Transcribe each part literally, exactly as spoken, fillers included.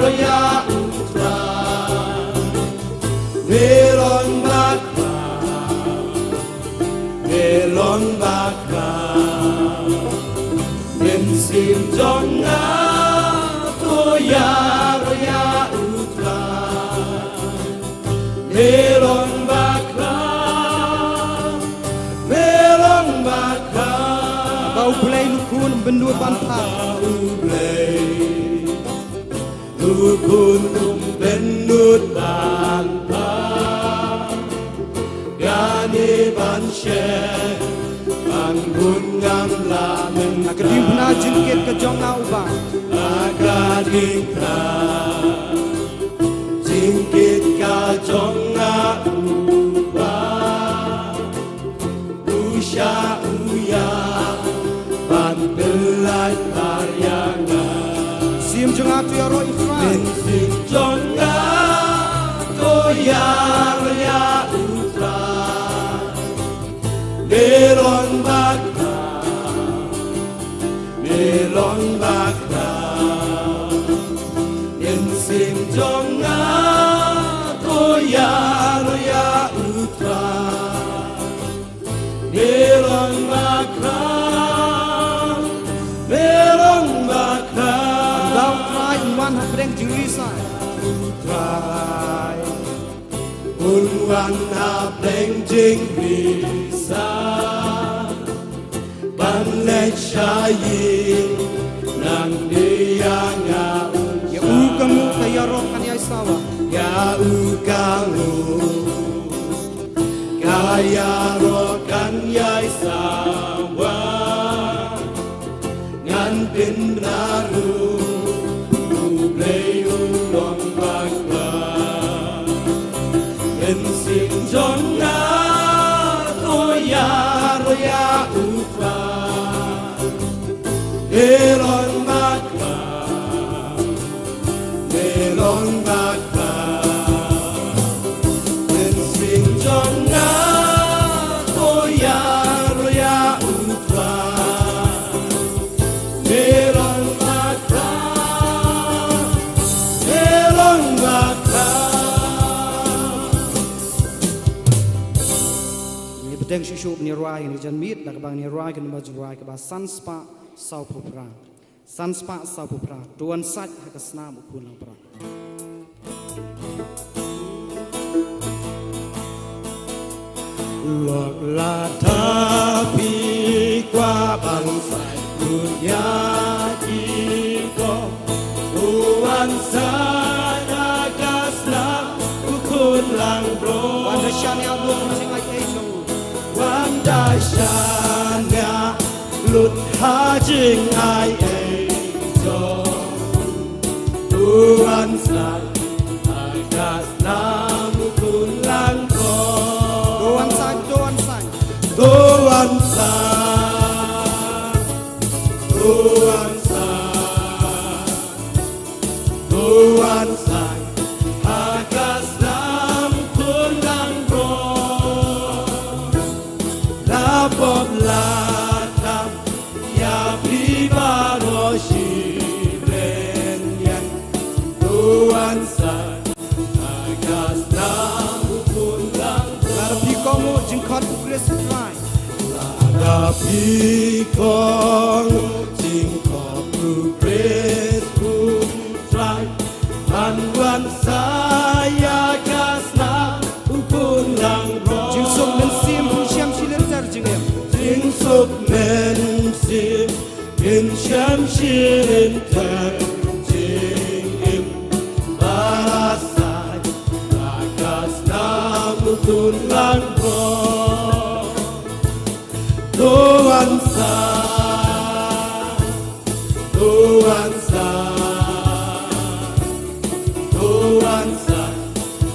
Ïa u Trai, me long bakla, me long bakla. Mynsiem jong nga to ïaroh ïa u Trai. Me long bakla, me long bakla. Ba U Blei u khun bynnud ban pha. Ba U Blei u khun bynnud ban pha. Kane ban shet ban bun ngam lah mynta. Ha ka diengphna jingkit ka jong nga u Bah. Ha ka diengphna jingkit ka jong nga u Bah. U shah u ïa ban pynlait ïa nga. Mynsiem jong nga to ïaroh ïa u Trai. Mynsiem jong nga to ïaroh ïa u Trai. Me long bakla, me long bakla. Mynsiem jong nga to ïaroh ïa u Trai. Me long bakla, me long bakla. Ynda u Trai un wan ha pdeng jingïaseng. U Trai un wan ha pdeng jingïaseng. Ban leit sha ïing nangne ïa nga un. Ïa u ka nguh ka ïaroh kan ïai sawa. Ïa u ka nguh ka ïaroh kan ïai sawa. Ngan pynbna ruh U Blei u long bakla. Mynsiem jong nga to ïaroh ïa u Trai. Me long bakla, me long bakla. Mynsiem jong nga to ïaroh ïa u Trai. Me long bakla, me long bakla. Ngi bteng shuh shuh ban ïa rwai, ngi jan miet da kaba ngi rwai, ka namar jingïarwai kaba san spah saw phew phra. San spah saw phew phra. To wan sait ha ka snam u khun langbrot. Lok lada phi kwah ban sait lut ïa ki kong, to wan sait ha ka snam u khun langbrot. Wan da shaniah lut ha ka snam u khun langbrot. Wan da shaniah lut ha jingaiei jong u. To wan sait ha ka snam u khun langbrot. To wan sait, to wan sait. To wan sait, to wan sait. To wan sait ha ka snam u khun langbrot. La pop la tam ïa phi baroh shi rynïeng. To wan sait ha ka snam u khun langbrot. Lada phi kohnguh jingkhot u Khrist u Trai. Lada phi kohnguh jingkhot u Khrist u Trai. Ban wan sait ïa ka snam u khun langbrot. Jingsuk mynsiem phin shem shi lynter jingim. Jingsuk mynsiem phin shem shi lynter jingim. Ba la sait ha ka snam u khun langbrot. To wan sait, to wan sait, to wan sait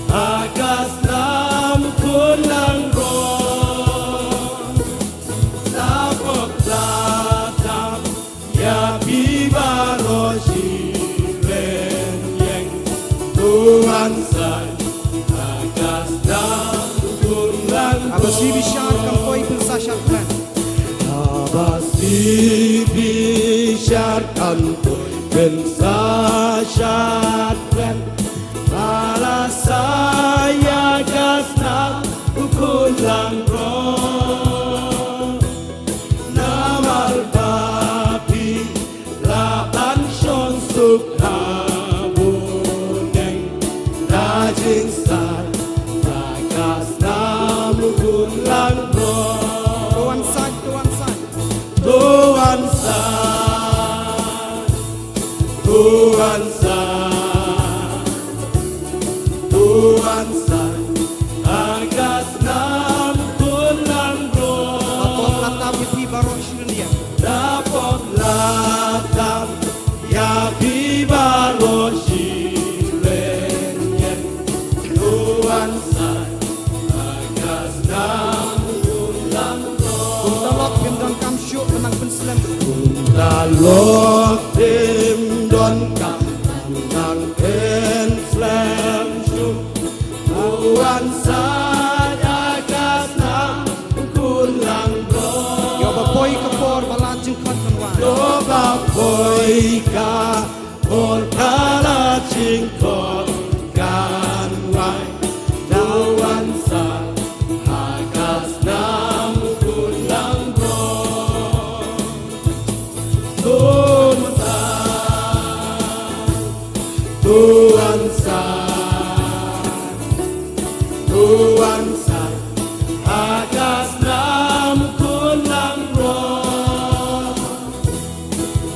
ha ka snam u khun langbrot. La pop la tam ïa phi baroh shi rynïeng. To wan sait ha ka snam u khun langbrot. Haba sibishar kam poi pynshah shad kmen. Haba sibishar kam poi pynshah shad Ka lok tim don kam nang pen slem shu. Wan sa da ka snam kun lang bro. Yo ba poi ka por ba la jingkhot kan wan. Yo ba poi ka por ka la jingkhot kan wan. Da wan sa ha ka snam kun lang bro. Tuan sa, tuan sa, tuan sa, ha ka snam kun lang bro.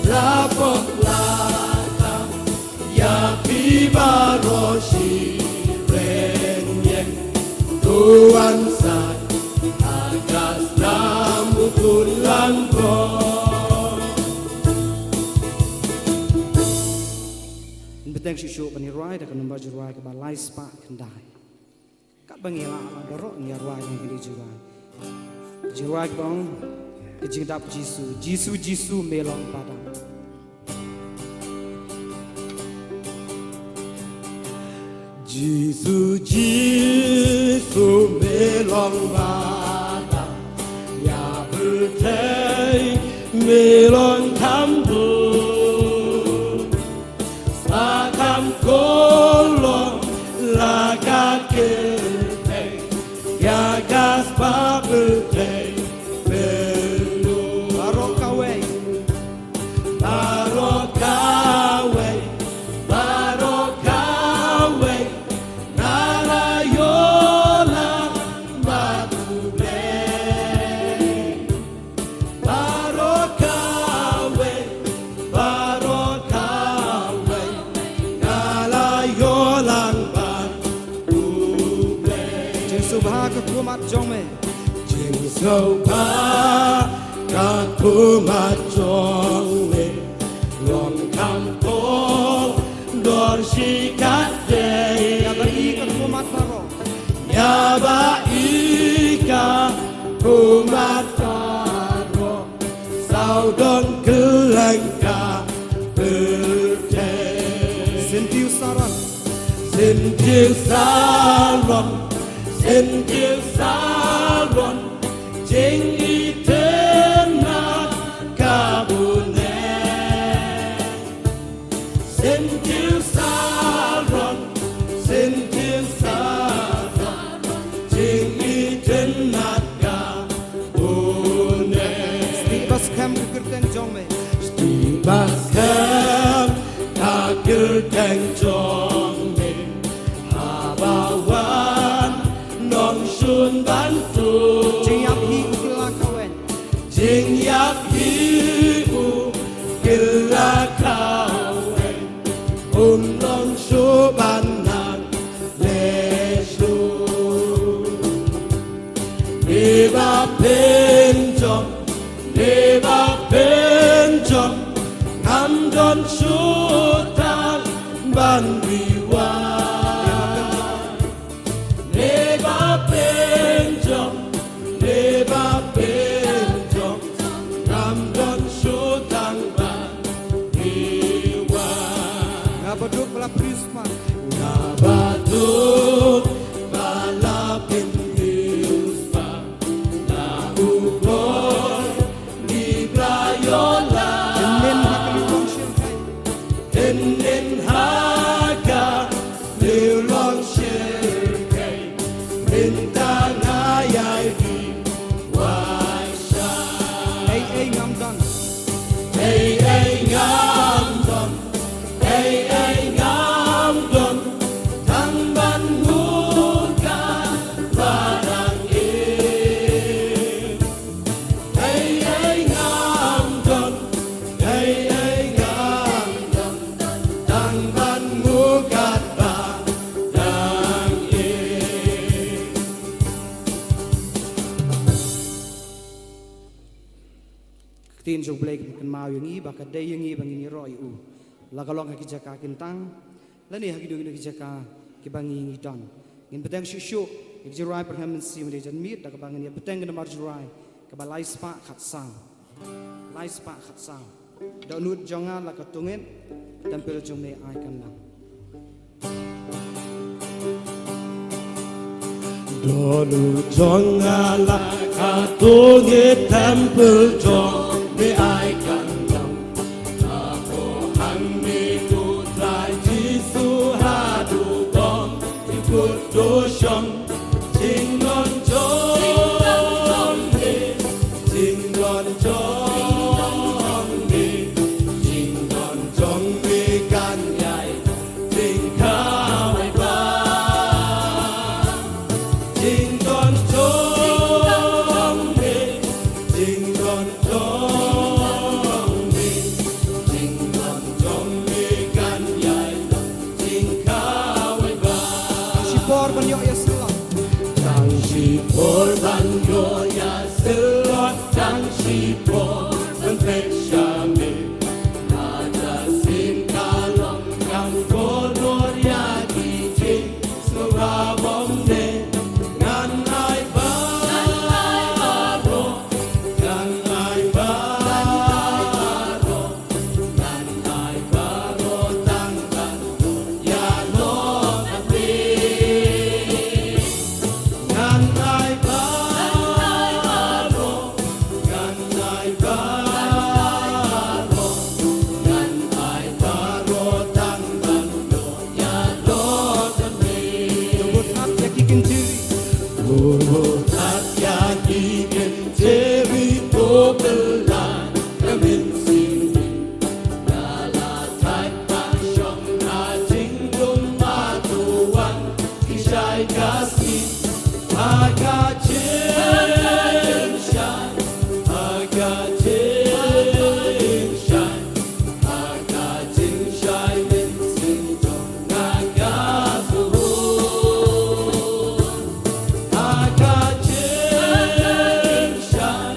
La pok la tam, ya pi ba ro shi ren yen. Tuan sa, ha ka snam kun lang bro. Bteng shuh shuh ban ïa rwai da ka number jingrwai kaba lai spah khyndai. Katba ngi la, la baroh ngi ïa rwai ngi kine jingrwai. Jingrwai kaba ong, ka jingdap Jisu, Jisu, Jisu me long ba dap. Jisu, Jisu me long ba dap. Ïa pyrthei me long kham bun. Sa kham kol long la ka kyrteng, ïa ka spah pyrthei pynlong. Baroh kawei, baroh kawei, baroh kawei, nga la ïoh lang bad U Blei. Baroh kawei, baroh kawei, nga la ïoh lang bad U Blei. Jingsngewbha ka khmat jong me. Jingsngewbha ka khmat jong me. Long kham kol dor shi katdei. Ïa ba i ka khmat baroh. Ïa ba i ka khmat baroh. Sawdong kylleng ka pyrthei. Syntiew Saron. Syntiew Saron. Syntiew Saron. Jingitynnad ka bun eh. Syntiew Saron, Syntiew Saron, jingitynnad ka bun eh. Sngewbha skhem ka kyrteng jong me. Sngewbha skhem ka kyrteng jong me. Haba wan nongshun ban tu. Jingïap hi u kylla kawei. Jingïap hi u kylla kawei, um long shuh ban nang leh shuh. Ne ba pynjop, ne ba pynjop, ngam don shuh tang ban riewai. Ne ba pynjop, ne ba pynjop, ngam don shuh tang ban riewai. Nga baduk ba la pris ma. Nga baduk ba la pris ma. Na u Blei ngi bla ïoh la. Hynnin ha ka liang shyrkhei. Hynnin ha ka liang shyrkhei. Mynta nga ïai riewai sha. Ei ei ngam don. Ei ei ngam don. Ei ei ngam don. Tang ban muka ba dang im. Ei ei ngam don, ei ei ngam don, tang ban muka ba dang im. Ka ktien jong U Blei ka pynkynmaw ïa ngi ba ka dei ïa ngi ba ngin ïaroh ïa u. La ka long ha ki jaka kyntang. Lane ha kino kino ki jaka kiba ngi ngi don. Ngin bteng shuh shuh ïa ka jingrwai pyrkhat mynsiem ïa ka janmiet da kaba ngin ïa bteng ka namar jingrwai kaba lai spah khatsaw. Lai spah khatsaw. Dohnud jong nga la ka tungit, templ jong me ai kan lang. Dohnud jong nga la ka tungit, templ jong me ai kan lang. Hapoh hangne U Trai Jisu haduh bym kut duh shong. Jingdon jong me, jingdon jong me, jingdon jong me kan ïai jingkhawai bha. Jingdon jong me, jingdon jong me, jingdon jong me kan ïai jingkhawai bha. Tang shipor ban ïoh ïasyllok. Tang shipor ban ïoh ïasyllok, tang shipor ban peit sha me. Lada sien ka long kaba kordor ïa ki jingsngewbha bymdei, ngan ai baroh, ngan ai baroh. Ngan ai baroh tang ban ïalok ïa me. Ngan ai baroh, ngan ai baroh, ngan ai baroh tang ban ïalok ïa me. Bud ap ïa ki kynthei. Bud ap ïa ki kynthei to kylla ka mynsiem. Ïa la thait ba shong ha jingdum ba to wan ki shai ka sngi. Ha ka jingshai, ha ka jingshai, ha ka jingshai mynsiem jong nga ka suhun. Ha ka jingshai,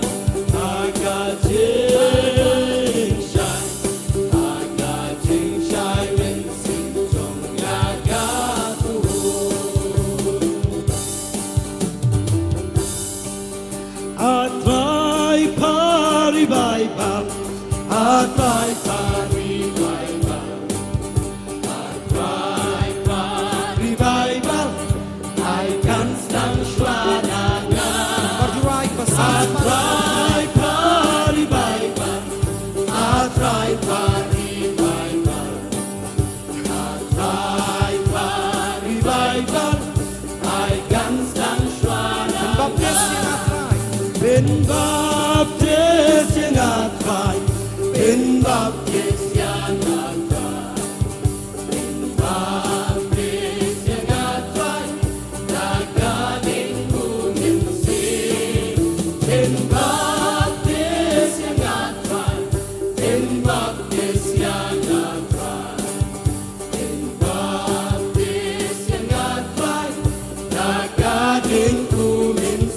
ha ka jingshai, ha ka jingshai mynsiem jong nga ka suhun. A Trai, pha revival. A Trai, pha revival. A Trai, pha revival. Ai kan sdang shuwa na nga. A Trai, pha revival. A Trai, pha revival. A Trai, pha revival. Ai kan sdang shuwa na nga. Pynbaptis ïa nga Trai. Pynbaptis ïa nga Trai. Pynbaptis ïa nga Trai. Pynbaptis ïa nga Trai. Da ka ding U Mynsiem. Pynbaptis ïa nga Trai. Pynbaptis ïa nga Trai. Pynbaptis ïa nga Trai, da ka ding U Mynsiem.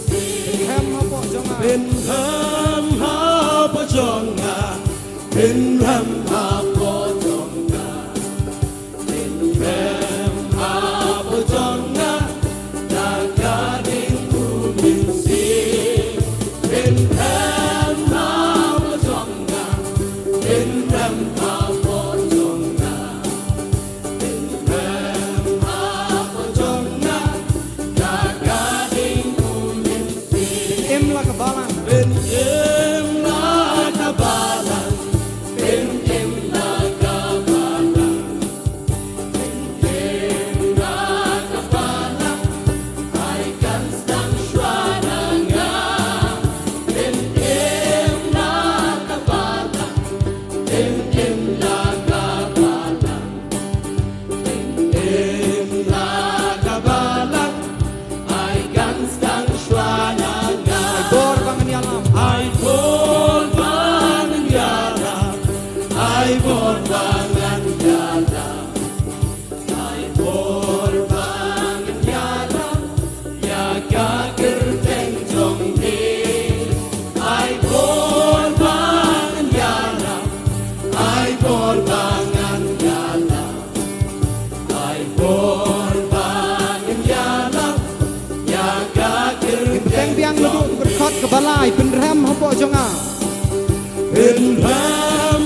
Pynrhem hapoh jong nga. Pynrhem hapoh jong nga. Pynrhem hapoh jong nga. Pynrhem hapoh jong nga. Da ka ding U Mynsiem. Pynrhem hapoh jong nga. Pynrhem hapoh jong nga. Pynrhem hapoh jong nga. Da ka ding U Mynsiem. Im la ka balang. Pyn-im la ka balang. Pyn-im la ka balang. Pyn-im la ka balang. Ai kan sdang shuwa na nga. Pyn-im la ka balang. Pyn-im la ka balang. Pyn-im la ka balang. Ai kan sdang shuwa na nga. Ai bor ba ngan ïalam. Ai bor ba ngan ïalam. Ai bor ba ngan ïalam. Ai bor ba ngan ïalam ïa ka kyrteng jong me. Ai bor ba ngan ïalam, ai bor ba ngan ïalam, ai bor ba ngan ïalam ïa ka kyrteng. Pynrhem biang naduh ka dkhot kaba lai, pynrhem hapoh jong nga. Pynrhem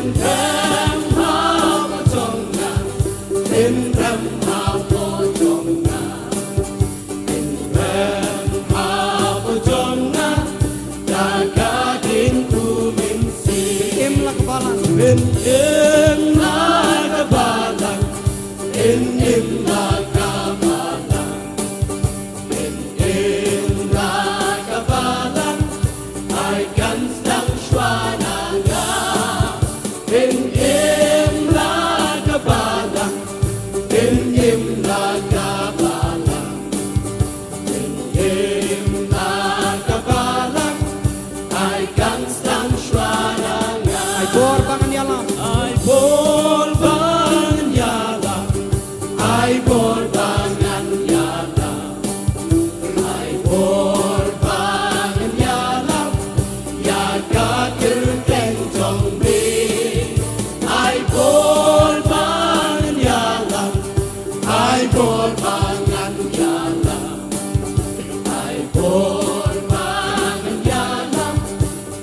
Rem ha pdeng jong nga, in rem ha pdeng jong nga, in rem ha pdeng jong nga, da ka jingkmen mynsiem. Im la ka balang, in im la ka balang, in im la ka balang. In im la ka balang, ai kan sdang shuwa na nga. In im la ka balang, in im la ka balang, in im la ka balang, ai kan sdang shuwa na nga. Ai bor ba ngan ïalam, ai bor ba ngan ïalam, ai bor ba ngan ïalam. Ai bor ba ngan ïalam ïa ka kyrteng jong me. Ai bor ba ngan ïalam, ai bor ba ngan ïalam, ai bor ba ngan ïalam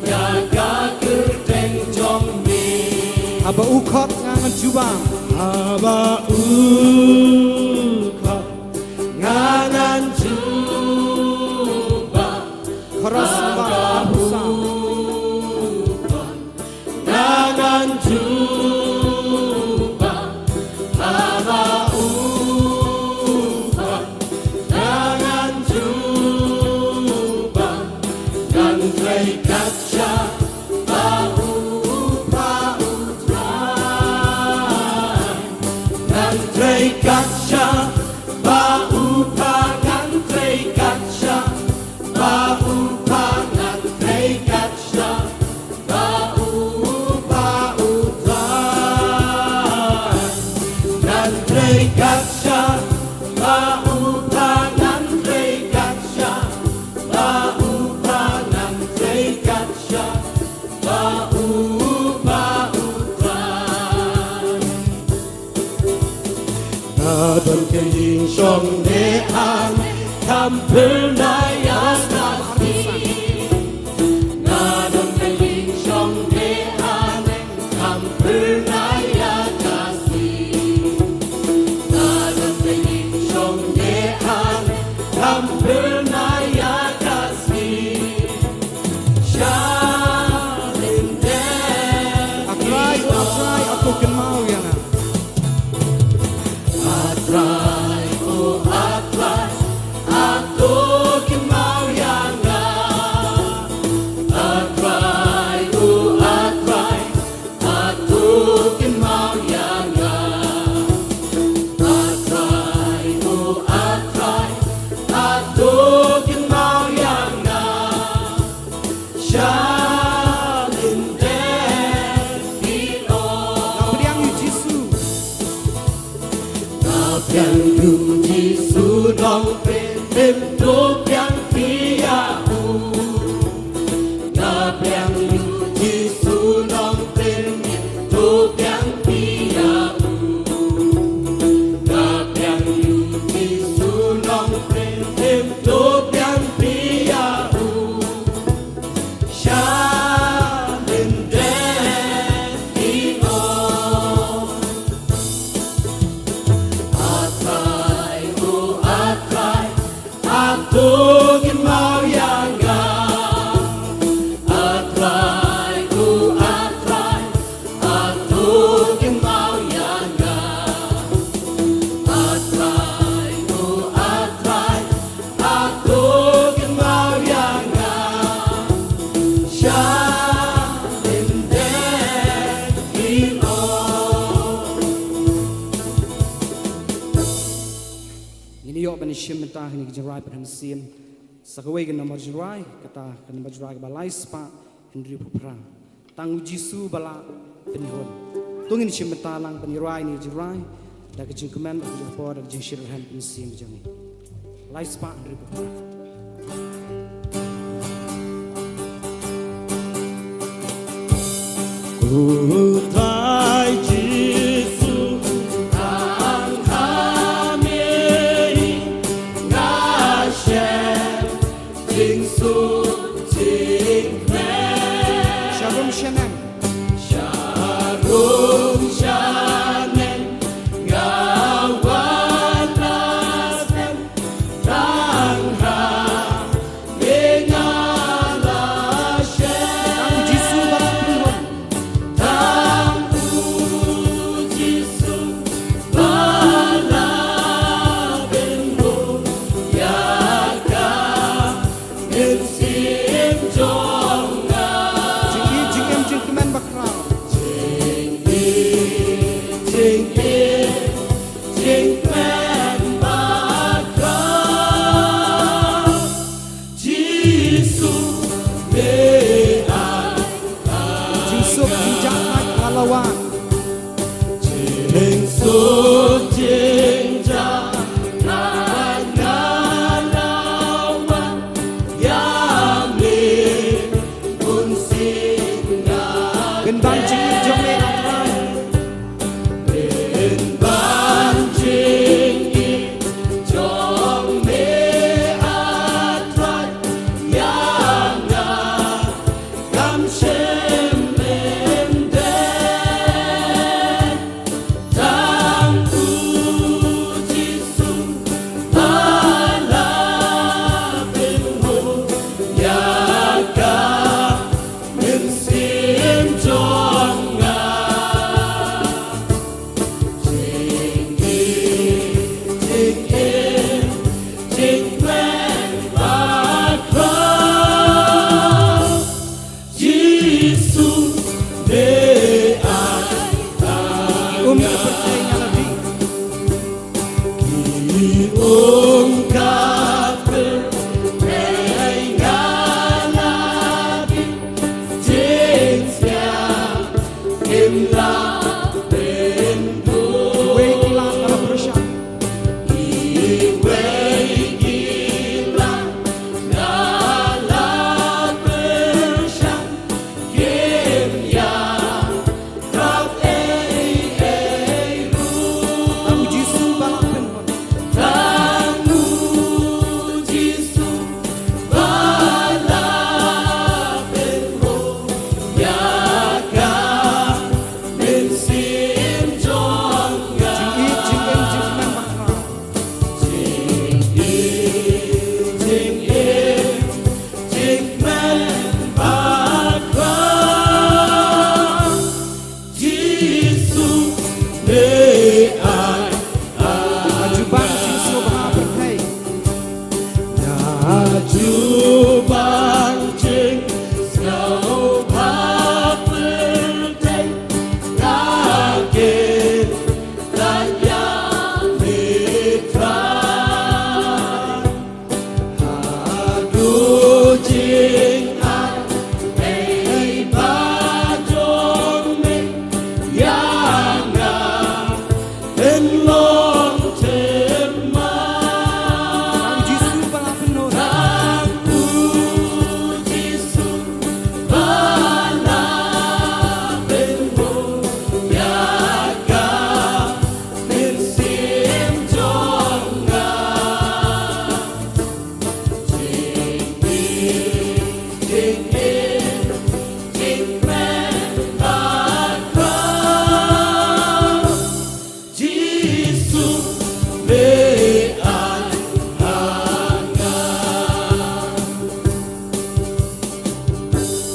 ïa ka kyrteng jong me. Haba u khot nga ngan jubab, haba u khot nga ngan jubab. Chorus number arphew saw. Nga ngan jubab, haba u khot nga ngan jubab. Ngan trei kat shaba u phah, u Trai. Ngan trei kat shaba u phah, ngan trei kat shaba u phah, ngan trei kat shaba u phah, u Trai. Ngan trei kat shaba u phah, ngan trei kat shaba u phah, ngan trei kat shaba u phah, u Trai. Nga don ka ïing shong ne hangne, kham pyrnai ïa ka sngi. Nga don ka ïing shong ne hangne, kham pyrnai ïa ka sngi. Nga don ka ïing shong ne hangne, kham pyrnai ïa ka sngi. Sha lyndet. A Trai, o A Trai, atu kynmaw ïa nga. A Trai, o A Trai, atu kynmaw ïa nga. A Trai, o A Trai, atu kynmaw ïa nga. A Trai, o A Trai, atu kynmaw ïa nga. Sha lyndet ki ong. Nga pdiang ïa u Jisu. Nga pdiang ïa u Jisu Nongpynim, to pdiang phi ïa u. Nga pdiang ïa u Jisu Nongpynim, to pdiang phi ïa u. Nga pdiang ïa u Jisu Nongpynim, to pdiang phi ïa u. Sha lyndet ki ong. A Trai, o A Trai, atu kynmaw ïa nga. A Trai, o A Trai, atu kynmaw ïa nga. A Trai, o A Trai, atu kynmaw ïa nga. Sha lyndet ki ong. Ngin ïoh ban shim mynta kane ka jingrwai pynhynnin sien. Sa kawei ka nambar jingrwai, kata ka nambar jingrwai kaba lai spah hynriewphew phra. Tang u Jisu ba la pynhun. To ngin shim bynta lang ban ïarwai ïa kane ka jingrwai da ka jingkmen, da ka jingkyrpad, da ka jingshitrhem mynsiem jong ngi. Lai spah hynriewphew phra. U Trai Jisu, tang ha me nga shem jingsuk jingkmen. Sharum shaneng. Sharum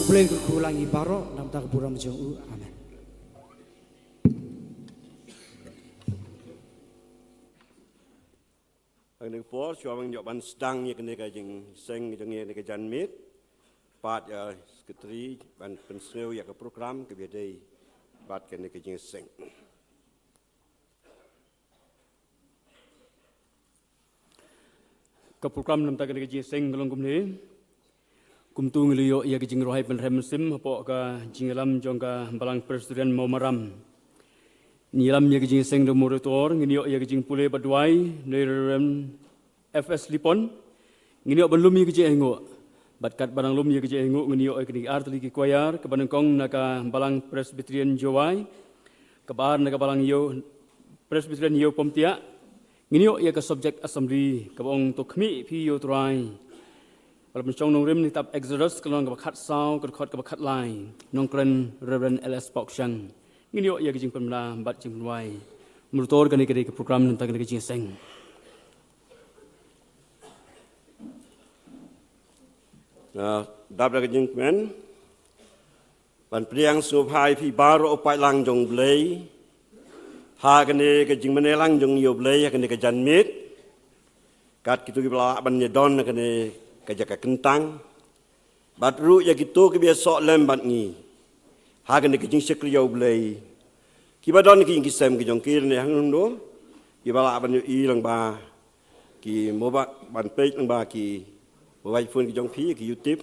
U Blei un kyrkhu lang ïa baroh namar ka burom jong u. Amen. Ha kane ka por, shuwa ban ïoh ban sdang ïa kane ka jingseng jong ngi ha kane ka janmiet, pat ïa secretary ban pynsngew ïa ka program kaba ïadei bad kane ka jingseng. Ka program namar kane ka jingseng ka long kumne. Kumta ngi la ïoh ïa ka jingrwai pynrem mynsiem hapoh ka jingïalam jong ka Balang Presbyterian Mawmaram. Ngi ïalam ïa ka jingseng da u moderator, ngin ïoh ïa ka jingpule bad duwai na i Reverend F S Lipon. Ngin ïoh ban lum ïa ka jingainguh. Bad katba dang lum ïa ka jingainguh ngin ïoh ïa kine ki ar tylli ki choir kaba nyngkong na ka Balang Presbyterian Jowai, kaba ar na ka Balang Ïew Presbyterian Ïew Pumtiah. Ngin ïoh ïa ka subject assembly kaba ong To Khmih Phi ïa u Trai. Ba la pynshong nongrim na kitab Exodus ka lynnong kaba khatsaw, ka dkhot kaba khatlai. Nongkren Reverend L S Pokshang. Ngin ïoh ïa ka jingpynbna bad jingpynwai. Moderator, kane ka dei ka program namar kane ka jingseng. Ah, dap da ka jingkmen. Ban pdiang sngewbha ïa phi baroh u paidlang jong U Blei ha kane ka jingmane lang jong ngi ïa U Blei ha kane ka janmiet. Kat kito kiba la lah ban ïadon ha kane ka jaka kyntang, bad ruh ïa kito kiba ïasoh lem bad ngi ha kane ka jingshakri ïa U Blei, kiba don ki ïing ki sem ki jong ki ne hangno, kiba lah ban ïohi lyngba ki mobile, ban peit lyngba ki mobile phone ki jong phi, ki YouTube,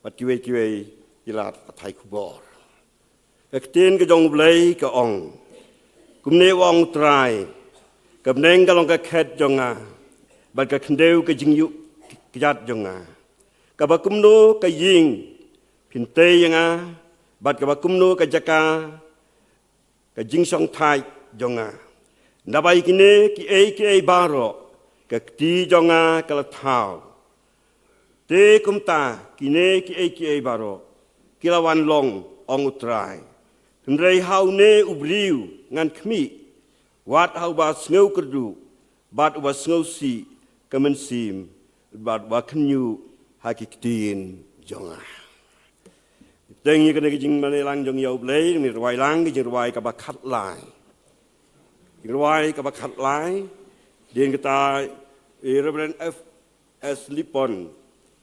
bad kiwei kiwei ki lad pathai khubor. Ka ktien ka jong U Blei ka ong, Kumne u ong u Trai: Ka bneng ka long ka khet jong nga, bad ka khyndew ka jingïuh kjat jong nga. Kaba kumno ka ïing phin tei ïa nga, bad kaba kumno ka jaka ka jingshongthait jong nga? Naba ïa kine kiei kiei baroh ka kti jong nga ka la thaw. Te kumta kine kiei kiei baroh ki la wan long, ong u Trai. Hynrei ha une u briew ngan khmih, wat ha uba sngew kyrduh bad uba sngewsih ka mynsiem, bad uba khynñiuh ha ki ktien jong nga. Teng ïa kane ka jingmane lang jong ïa u Blei, ngin rwai lang ka jingrwai kaba khatlai. Jingrwai kaba khatlai, dien kata i Reverend F S Lipon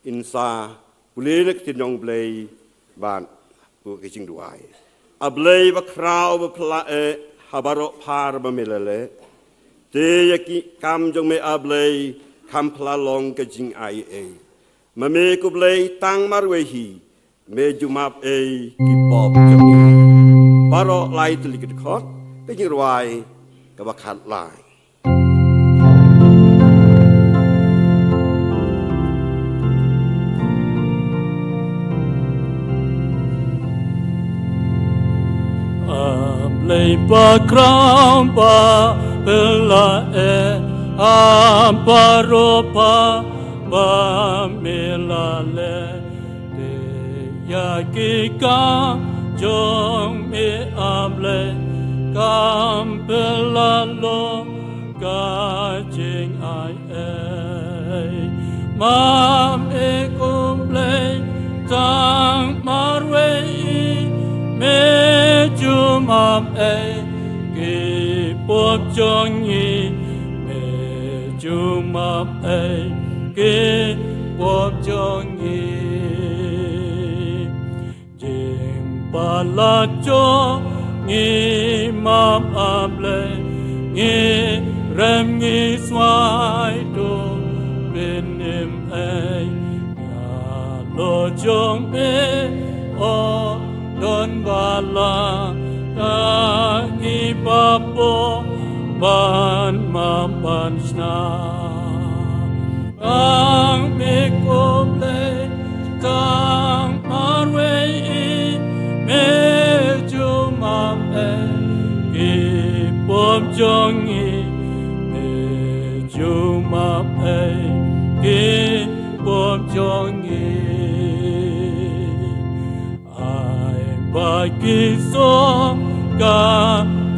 in sa pule na ka ktien jong u Blei bad u ka jingduwai. A Blei bakhraw baphylla eh ha baroh phar ba me la leh. Te ïa ki kam jong me A Blei kham phylla long ka jingai ei. Ma me ko Blei tang marwei hi, me ju map ei ki pop jong ngi. Baroh lai tylli ki dkhot, ka jingrwai kaba khatlai. A Blei bakhraw baphylla eh ha baroh phar ba me la leh. Te ïa ki kam jong me A Blei kham phylla long ka jingai ei. Ma me ko Blei tang marwei hi, me ju map ei ki pop jong ngi, me ju map ei ki pop jong ngi. Jingpalat jong ngi map A Blei, ngi rem ngi swai to pynim ei. Ïa lo jong me o don ba la, ïa ngi ba pop ban map ban shna. Tang me ko Blei tang marwei hi, me ju map ei ki pop jong ngi, me ju map ei ki pop jong ngi. Ai ba ki song ka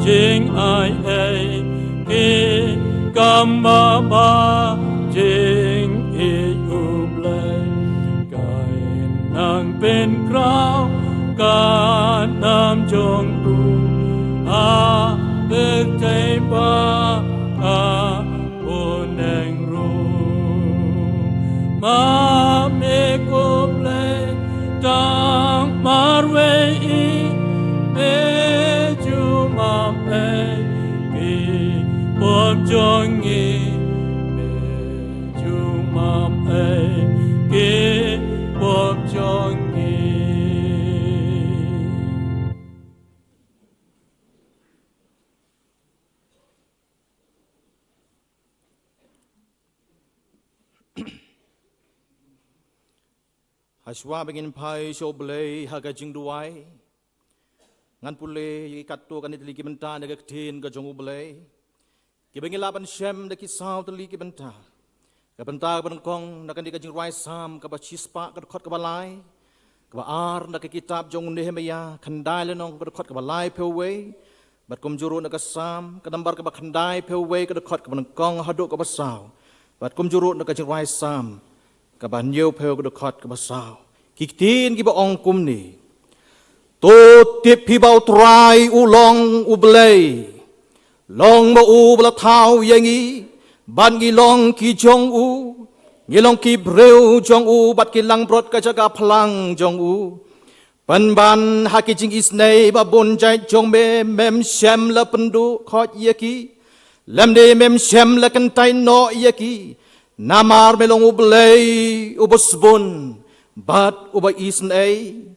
jingai ei, ki kam ba ba jingïeit U Blei. Ka nang pynkhraw ka nam jong u ha pyrthei bad ha bneng ruh. Ma me ko Blei tang marwei hi, me ju map ei ki pop jong ngi, me ju map ei ki pop jong ngi. Hashwa ba ngin phai sha U Blei ha ka jingduwai, ngan pule ïa katto katne tylli ki bynta na ka ktien ka jong U Blei. Kiba ngi lah ban shem da ki saw tylli ki bynta. Ka bynta kaba nyngkong na kane ka jingrwai Salm kaba shispah ka dkhot kaba lai. Kaba ar na ka kitab jong u Nehemiah khyndai lynnong ka dkhot kaba laiphew wei. Bad kumjuh ruh na ka Salm ka nambar kaba khyndai phew wei ka dkhot kaba nyngkong haduh kaba saw. Bad kumjuh ruh na ka jingrwai Salm kaba hynñiew phew ka dkhot kaba saw. Ki ktien kiba ong kumne. To tip phi ba U Trai u long U Blei. Long ma u ba la thaw ïa ngi, bad ngi long ki jong u. Ngi long ki briew jong u, bad ki langbrot ka jaka phlang jong u. Pynban ha ki jingisynei ba bun jait jong me, mem shym la pynduh khoit ïa ki, lymne mem shym la kyntait noh ïa ki. Namar me long U Blei uba sbun bad uba isynei,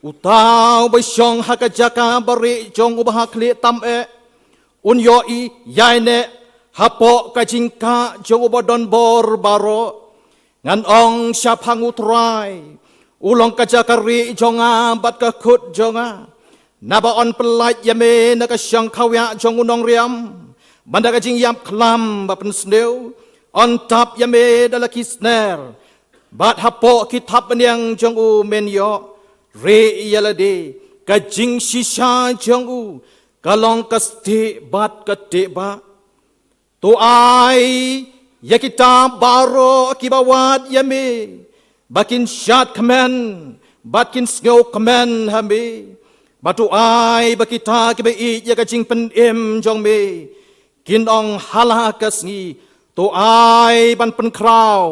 uta uba shong ha ka jaka barieh jong uba ha khlieh tam eh. Un ïohi ïaineh hapoh ka jingkah jong u ba don bor baroh. Ngan ong shaphang u Trai, u long ka jaka rieh jong nga bad ka khut jong nga. Naba yn pyllait ïa me na ka shang khawiah jong u nongriam, bad da ka jingïap khlam ba pynsniew yn tap ïa me da la ki sner, bad hapoh ki thap bniang jong u men ïoh. Rieh ïa lade, ka jingshisha jong u ka long ka stieh bad ka tieh bah. To ai ïa kita baroh kiba wad ïa me ba kin shad kmen bad kin sngew kmen ha me. Bad to ai ba kita kiba ïeit ïa ka jingpynim jong me kin ong ha la ka sngi, to ai ban pynkhraw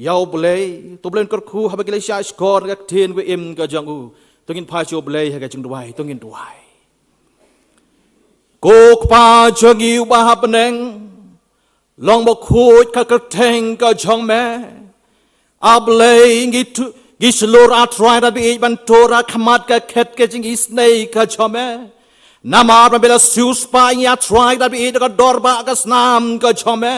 ïa U Blei. To Blei un kyrkhu haba ngi la shah shkor ka ktien ba im ka jong u. To ngin phai sha U Blei ha ka jingduwai, to ngin duwai. Ko Kpa jong ngi uba ha bneng, long bakhuid ka kyrteng ka jong me. A Blei, ngi tu, ngi shlur A Trai Kynrad baieit ban tur ha khmat ka khet ka jingisynei ka jong me. Namar ba me la siewspah ïa ngi A Trai Kynrad baieit da ka dor ba ka snam ka jong me.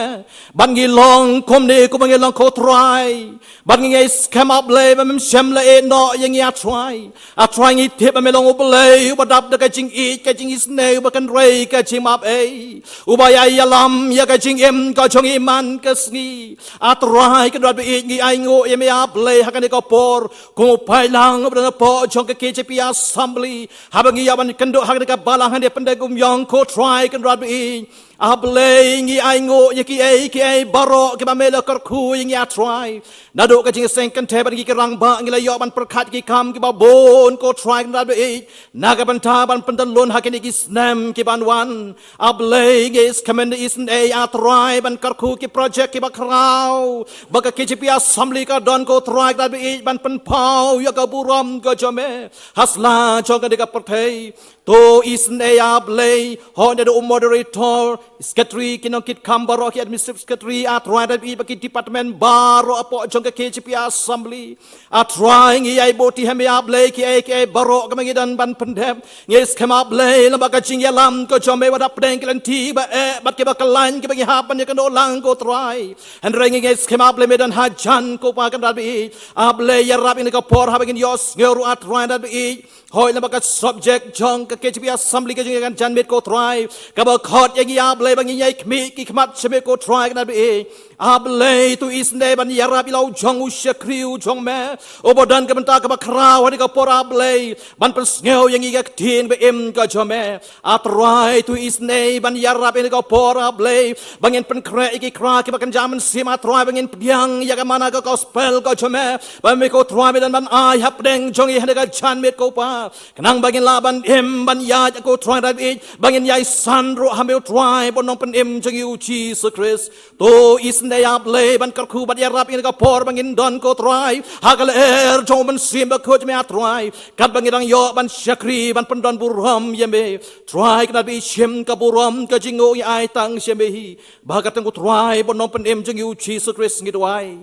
Bad ngi long kumne kumba ngi long ko Trai. Bad ngi ngeit skhem A Blei ba mem shym la ïehnoh ïa ngi A Trai. A Trai, ngi tip ba me long U Blei uba dap da ka jingïeit, ka jingisynei, uba kynrei, ka jingmap ei, uba ïai ïalam ïa ka jingim ka jong ngi man ka sngi. A Trai Kynrad baieit, ngi ainguh ïa me A Blei ha kane ka por kum u paidlang uba don hapoh jong ka K J P Assembly. Haba ngi ïa ban kynduh ha kane ka balang hangne pyndonkam ïa nga ko Trai Kynrad baieit, A Blei, ngi ainguh ïa kiei kiei baroh kiba me la kyrkhu ïa ngi A Trai. Naduh ka jingïaseng kynthei bad ngi ki rangbah ngi la ïoh ban pyrkhat ki kam kiba bun ko Trai Kynrad baieit, na ka bynta ban pyntyllun ha kine ki snem ki ban wan. A Blei, ngi skhem ba me isynei A Trai ban kyrkhu ki projek kiba khraw ba ka K J P Assembly ka don ko Trai Kynrad baieit ban pynpaw ïa ka burom ka jong me ha sla jong kane ka pyrthei. To isynei A Blei, hooid naduh u moderator, secretary, ki nongkitkam baroh, ki administrative secretary, A Trai Kynrad baieit, bad ki department baroh hapoh jong ka K J P Assembly. A Trai, ngi ïai buh ti ha me A Blei kiei kiei baroh kaba ngi don ban pyndep. Ngi skhem A Blei lem bad ka jingïalam ka jong me wat hapdeng ki lynti ba eh bad kiba kyllain kiba ngi hap ban ïakynduh lang ko Trai. Hynrei ngi ngeit skhem A Blei me don hajan ko Pa Kynrad baieit. A Blei, ïarap ïa kane ka por haba ngin ïohsngew ruh A Trai Kynrad baieit. Hooid lem bad ka subject jong ka K J P Assembly ka jong ngi kan jan miet ko Trai, kaba khot ïa ngi A Blei ba ngin ïai khmih ki khmat sha me ko Trai Kynrad baieit. A Blei, to isynei ban ïarap ïa la u jong u shakri u jong me uba don ka bynta kaba khraw ha kane ka por A Blei ban pynsngew ïa ngi ka ktien ba im ka jong me. A Trai, to isynei ban ïarap ïa kane ka por A Blei ba ngin pynkhreh ïa ki kra kiba kynja mynsiem A Trai, ba ngin pdiang ïa ka mana ka gospel ka jong me. Ba me ko Trai me don ban ai hapdeng jong ngi ha kane ka jan miet ko Pa. Khnang ba ngin lah ban im ban ïaid ko Trai Kynrad baieit, ba ngin ïai san ruh ha me u Trai bad u nongpynim jong ngi u Jisu Khrist. To isynei A Blei ban kyrkhu bad ïarap ïa kane ka por ba ngin don ko Trai ha ka lyer jong u Mynsiem Bakhuid me A Trai. Katba ngi dang ïoh ban shakri ban pyndon burom ïa me Trai Kynrad baieit, shim ka burom ka jingnguh ngi ai tang sha me hi. Bad ha ka kyrteng u Trai bad u nongpynim jong ngi u Jisu Khrist ngi duwai.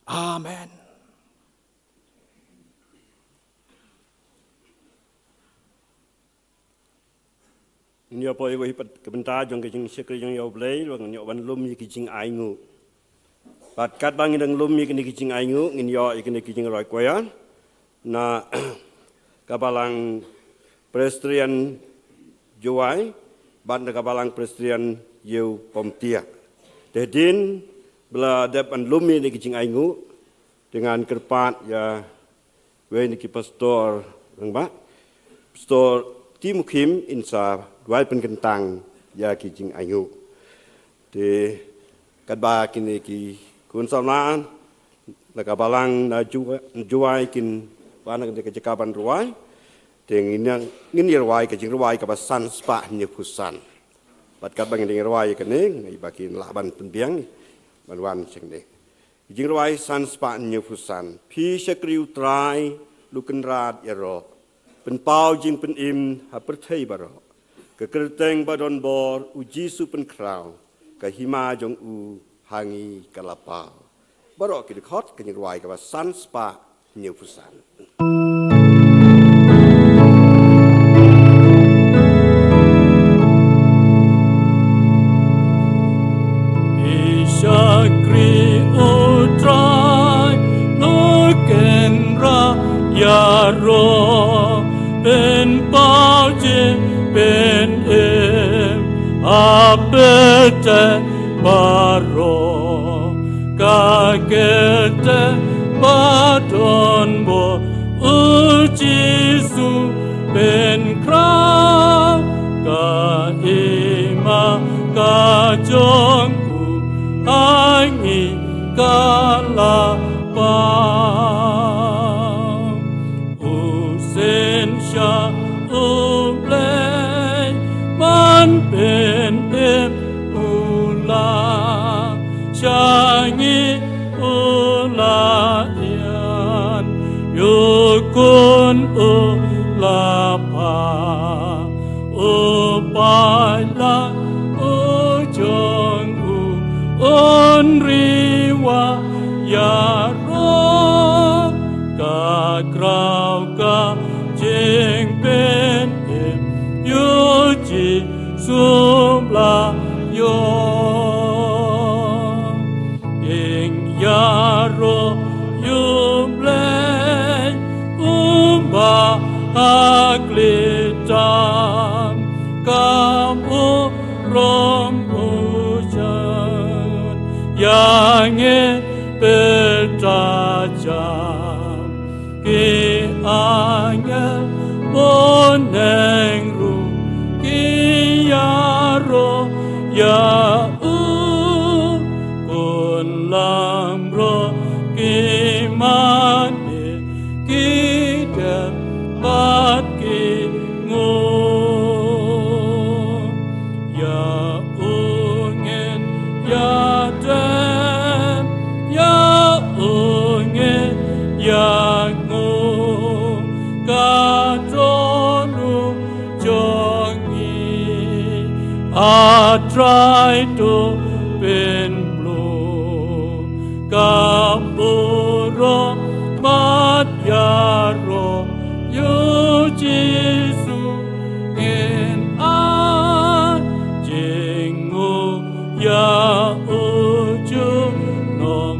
Amen. Ngin ïa poi ïa ka bynta jong ka jingshakri jong ïa U Blei, ngin ïa ban lum ïa ki jingainguh. Bad katba ngin dang lum ïa kine ki jingainguh, ngin ïoh ïa kine ki jingrwai choir na ka balang Presbyterian Jowai bad na ka balang Presbyterian Ïew Pamtia. Te hadien ba la dep ban lum ïa kine ki jingainguh, te ngan kyrpad ïa wei na ki pastor rangbah, Pastor Tim Mukhim, in sa duwai pynkyntang ïa ki jingainguh. Te katba kine ki khun samla na ka balang na Ju-, Jowai kin wan na ka jaka ban rwai, te ngin ïa, ngin ïa rwai ka jingrwai kaba san spah hynñiew phew san. Bad katba ngin ïa rwai kane, ngi ba kin lah ban pynbiang ban wan sha kane. Jingrwai san spah hynñiew phew san. Phi shakri U Trai, Lukan Rad ïaroh. Pynpaw jingpynim ha pyrthei baroh. Ka kyrteng ba don bor, U Jisu pynkhraw. Ka hima jong u ha ngi ka la paw. Baroh ki dkhot ka jingrwai kaba san spah hynñiew phew san. Bete baroh ka kete ba don bor, u Jisu pynkhraw ka hima ka jong u, ha ngi ka la pang. U synshar U Blei man pynim u la sha ngi, u la ïaid ïa u khun u la phah. U paidlang u jong u un ri wah ïaroh, ka khraw ka jingpynim ïa u Jisu ba la ïoh. Ïing ïaroh ïa U Blei u ba ha khlieh tam, ka burom u jan ïa ngi pyrta jam. Ki angel bneng ruh ki ïaroh ïa u, khun lamroh ki mane ki dem bad ki nguh. Ïa u ngin ïa dem, ïa u ngin ïa nguh, ka don u jong ngi. A Trai to pynbluh, ka burom bad ïaroh ïa u Jisu. Ngin ai jingmut ïa u junom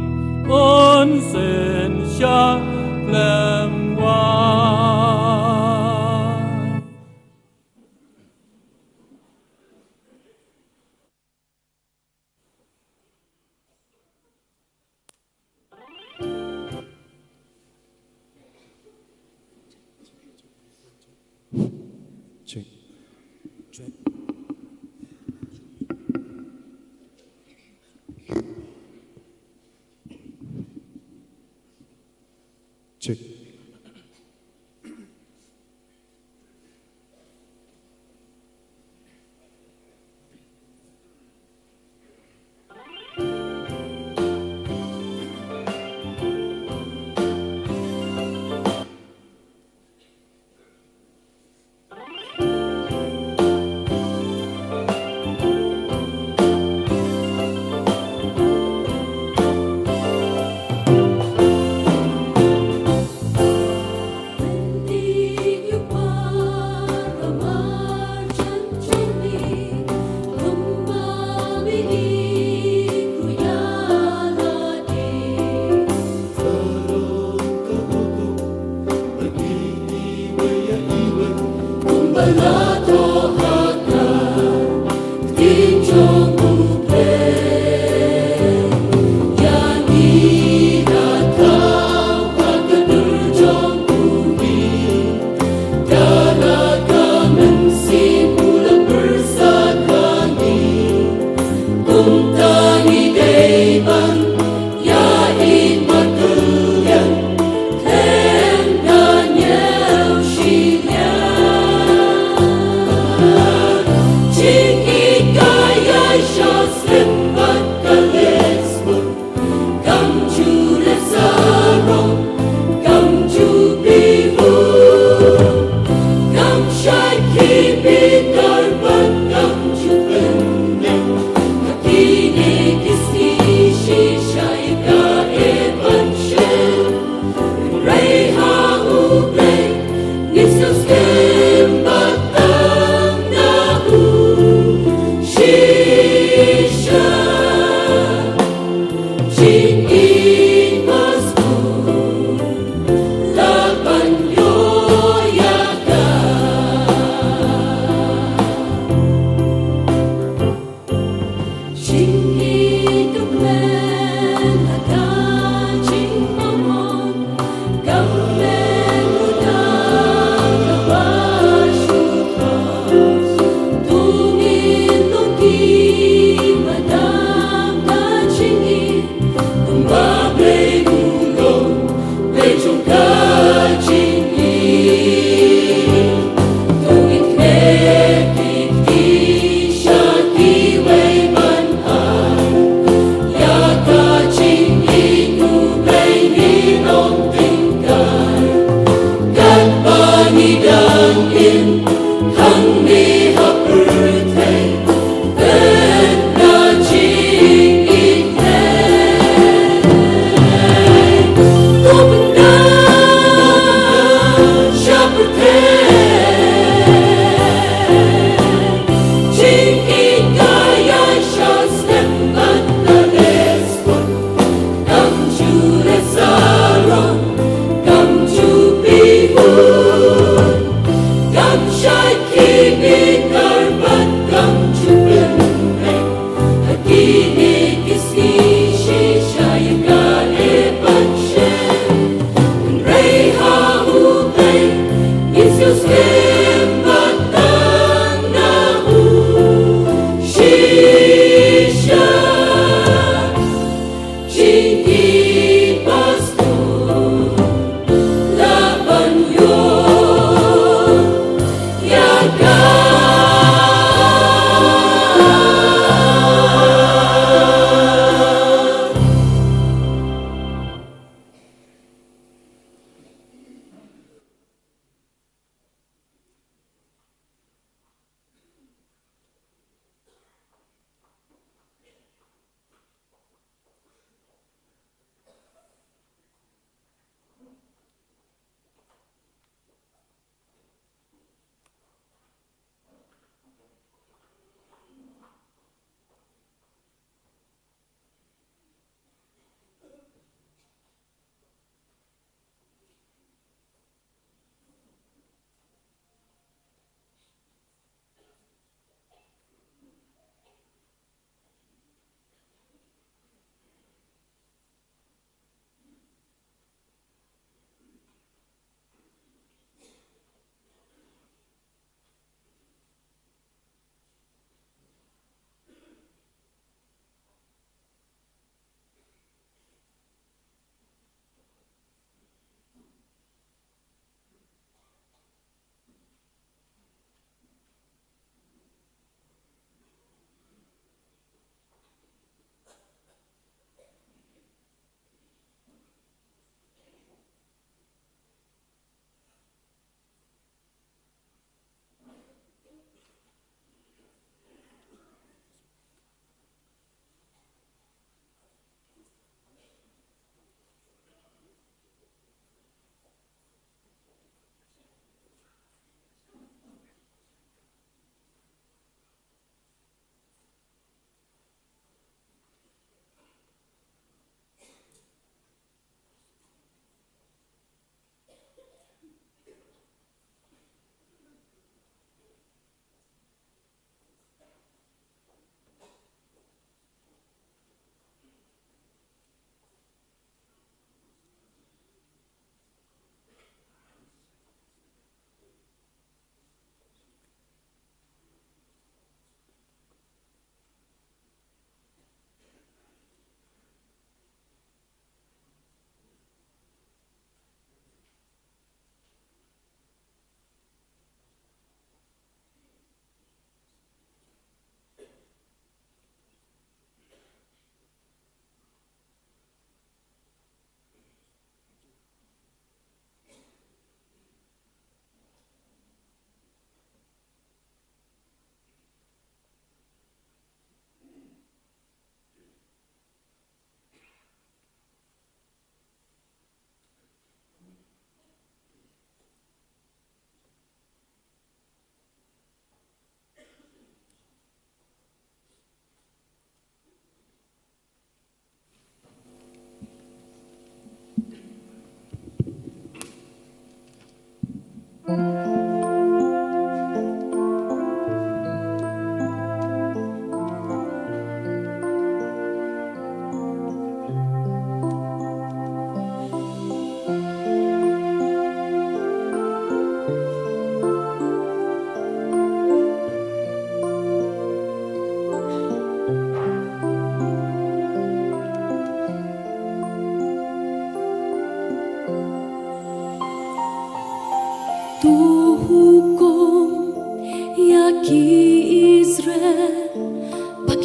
un synshar lem wai.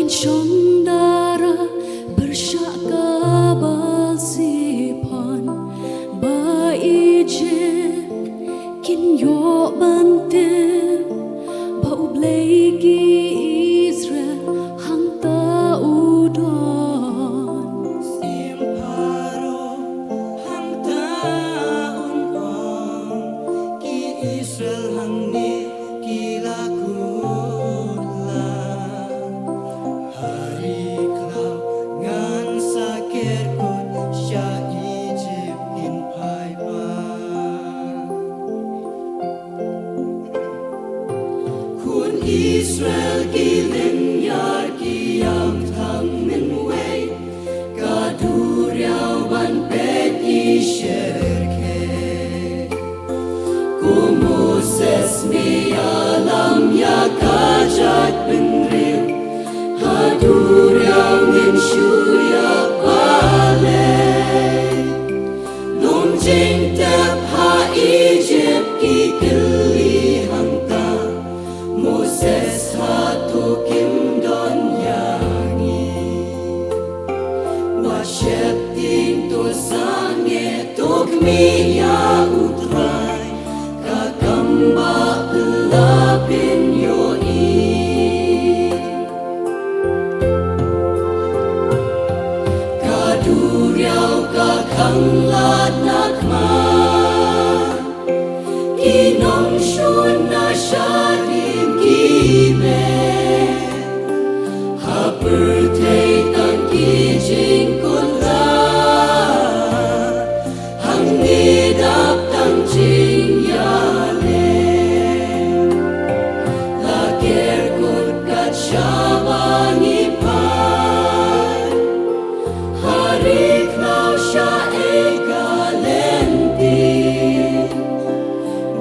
Shong dara pyrshah ka Baal Zefon, ba Ijipt kin ïoh ban tip ba U Blei ki Israel hangta u don. Syiem Pharaoh hangta un ong, ki Israel hangne ki la kut la. Ha ri khlaw ngan sa ker kut sha Ijipt kin phai pat. Khun Israel ki lynñiar ki ïam thang mynwei, ka duriaw ban peit i syrkhei. Ko Moses, me ïalam ïa ka jaitbynriew, ha duriaw ngin shu ïap balei? Long jingtep ha Ijipt ki kylli hangta, Moses, hato kim don ïa ngi? Wat sheptieng, to sangeh, to khmih ïa U Trai, ka kam ba phylla phin ïohi. Ka duriaw ka khanglad na khmat, ki nongshun na shadien ki beh. Ha pyrthei tang ki jingkut lad, hangne dap tang jingïaleh. La ker kut kat shaba ngi phai, ha ri khlaw shaei ka lynti?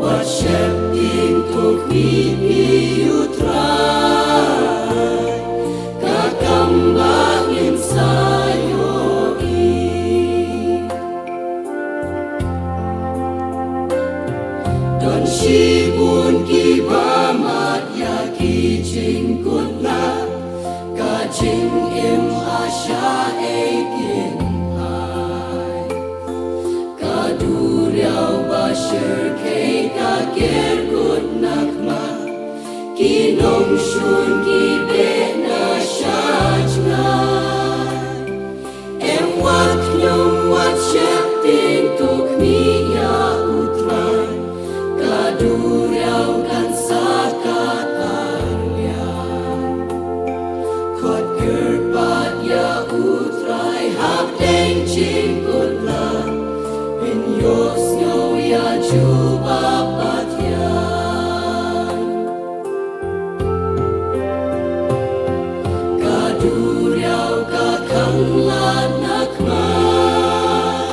Wat sheptieng, to khmih ïa U Trai, ka kam ba ngin sa ïohi. Don shibun kiba mad ïa ki jingkut lad, ka jingim, ha shaei kin phai? Ka duriaw ba syrkhei ka ker kut na khmat, ki nongshun ki beh na shajngai. Em wat khñium, wat sheptieng, to khmih ïa U Trai, ka duriaw kan sa kat arliang. Khot kyrpad ïa U Trai hapdeng jingkut lad, phin ïohsngew ïa jubab Pathian. Ka duriaw ka khanglad na khmat,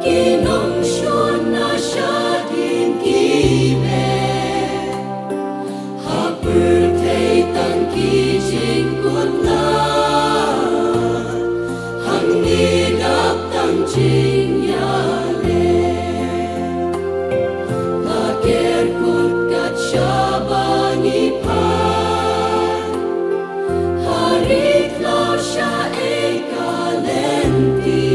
ki nongshun na shadien ki beh. Ha pyrthei tang ki jingkut lad, hangne dap tang jingïaleh. La ker kut kat shaba ngi phai, ha ri khlaw shaei ka lynti?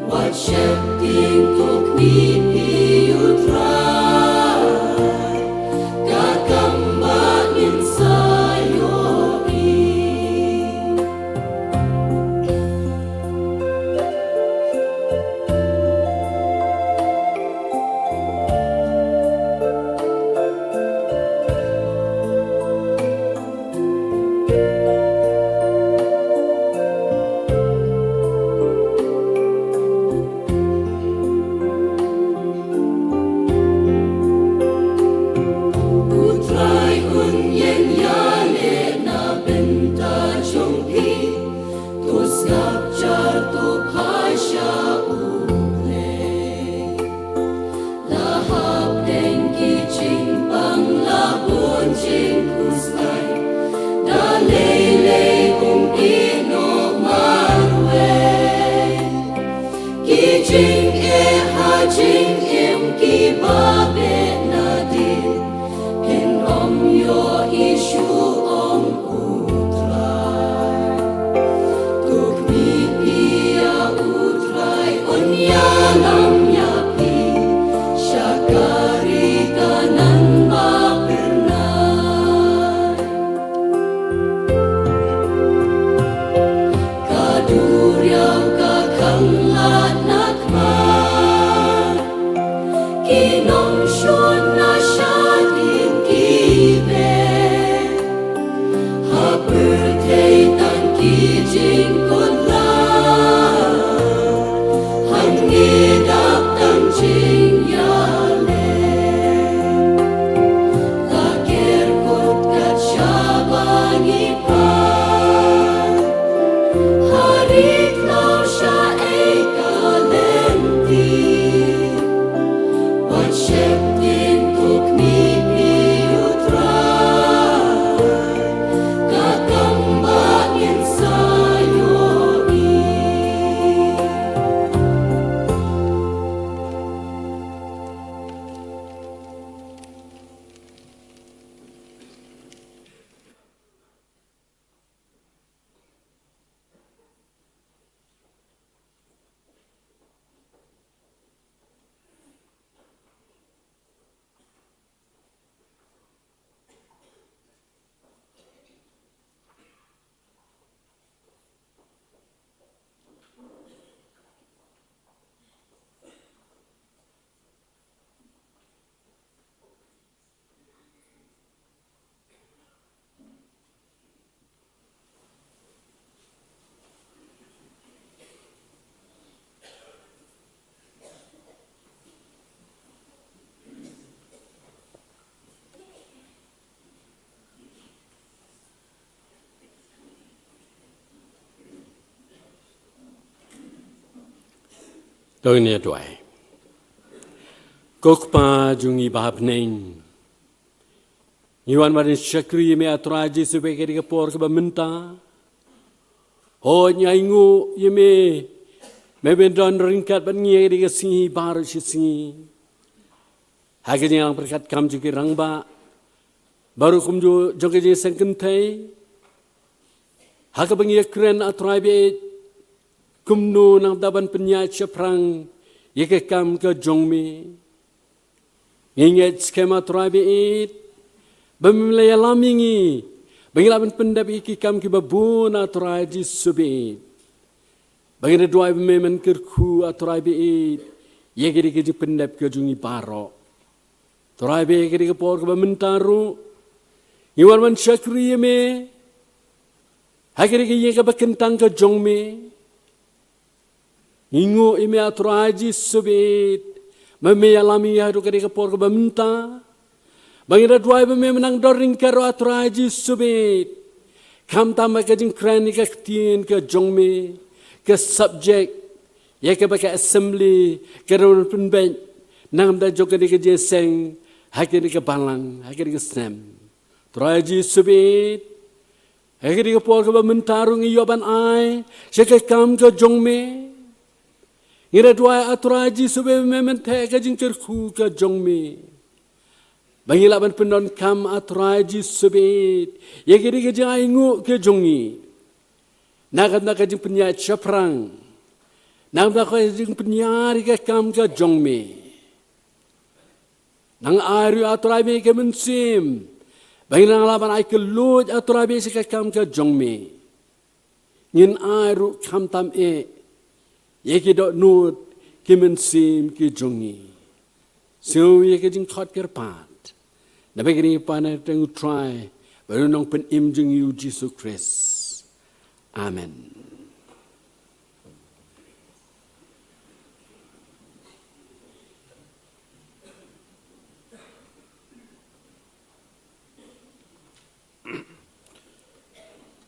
Wat sheptieng, to khmih ïa U Trai, ka kam ba ngin sa ïohi. U Trai un ïeng ïaleh na bynta jong phi, to sngap jar, to phai sha U Blei. La hapdeng ki jingpang la bun jingkhuslai, da lei lei um ïehnoh marwei. Ki jingeh ha jingim kiba beh nadien, kin ym ïohi shuh, ong U To ngin ïa duwai. Ko Kpa jong ngi ba ha bneng, ngi wan ban shakri ïa me, A Trai Jisu, ha kane ka por kaba mynta. Hooid, ngi ainguh ïa me, me ban don ryngkat bad ngi ha kane ka sngi baroh shi sngi. Ha ka jingïalang pyrkhat kam jong ki rangbah, baroh kumjuh jong ka jingïaseng kynthei, ha kaba ngi ïakren, A Trai baieit, kumno nangta ban pynïaid shaphrang ïa ka kam ka jong me. Ngi ngeit skhem, A Trai baieit, ba me la ïalam ïa ngi ba ngin lah ban pyndep ïa ki kam kiba bun, A Trai Jisu baieit. Ba ngi da duwai ba me men kyrkhu, A Trai baieit, ïa kane ka jingpyndep ka jong ngi baroh. Trai baieit, ha kane ka por kaba mynta ruh, ngi wan ban shakri ïa me ha kane ka ïing kaba kyntang ka jong me. Ngi nguh ïa me, A Trai Jisu baieit, ba me ïalam ïa ngi haduh kane ka por kaba mynta. Ba ngi da duwai ba me men nang don ryngkat ruh, A Trai Jisu baieit, khamtam ha ka jingkren ïa ka ktien ka jong me, ka subject ïa kaba ka assembly ka dang pynbeit na ka bynta jong kane ka jingïaseng ha kane ka balang, ha kane ka snem. Trai Jisu baieit, ha kane ka por kaba mynta ruh ngi ïoh ban ai sha ka kam ka jong me. Ngi da duwai, A Trai Jisu baieit, ba me men theh ka jingkyrkhu ka jong me, ba ngi lah ban pyndonkam, A Trai Jisu baieit, ïa kane ka jingainguh ka jong ngi na ka bynta ka jingpynïaid shaphrang, na ka bynta ka jingpynïar ïa ka kam ka jong me. Nang ai ruh, A Trai baieit, ka mynsiem ba ngin nang lah ban ai kylluid, A Trai baieit, sha ka kam ka jong me. Ngin ai ruh khamtam eh ïa ki dohnud ki mynsiem ki jong ngi. Sngew ïa ka jingkhot kyrpad na bynta kane ka pan, ha kyrteng U Trai bad U Nongpynim jong ngi, U Jisu Khrist. Amen.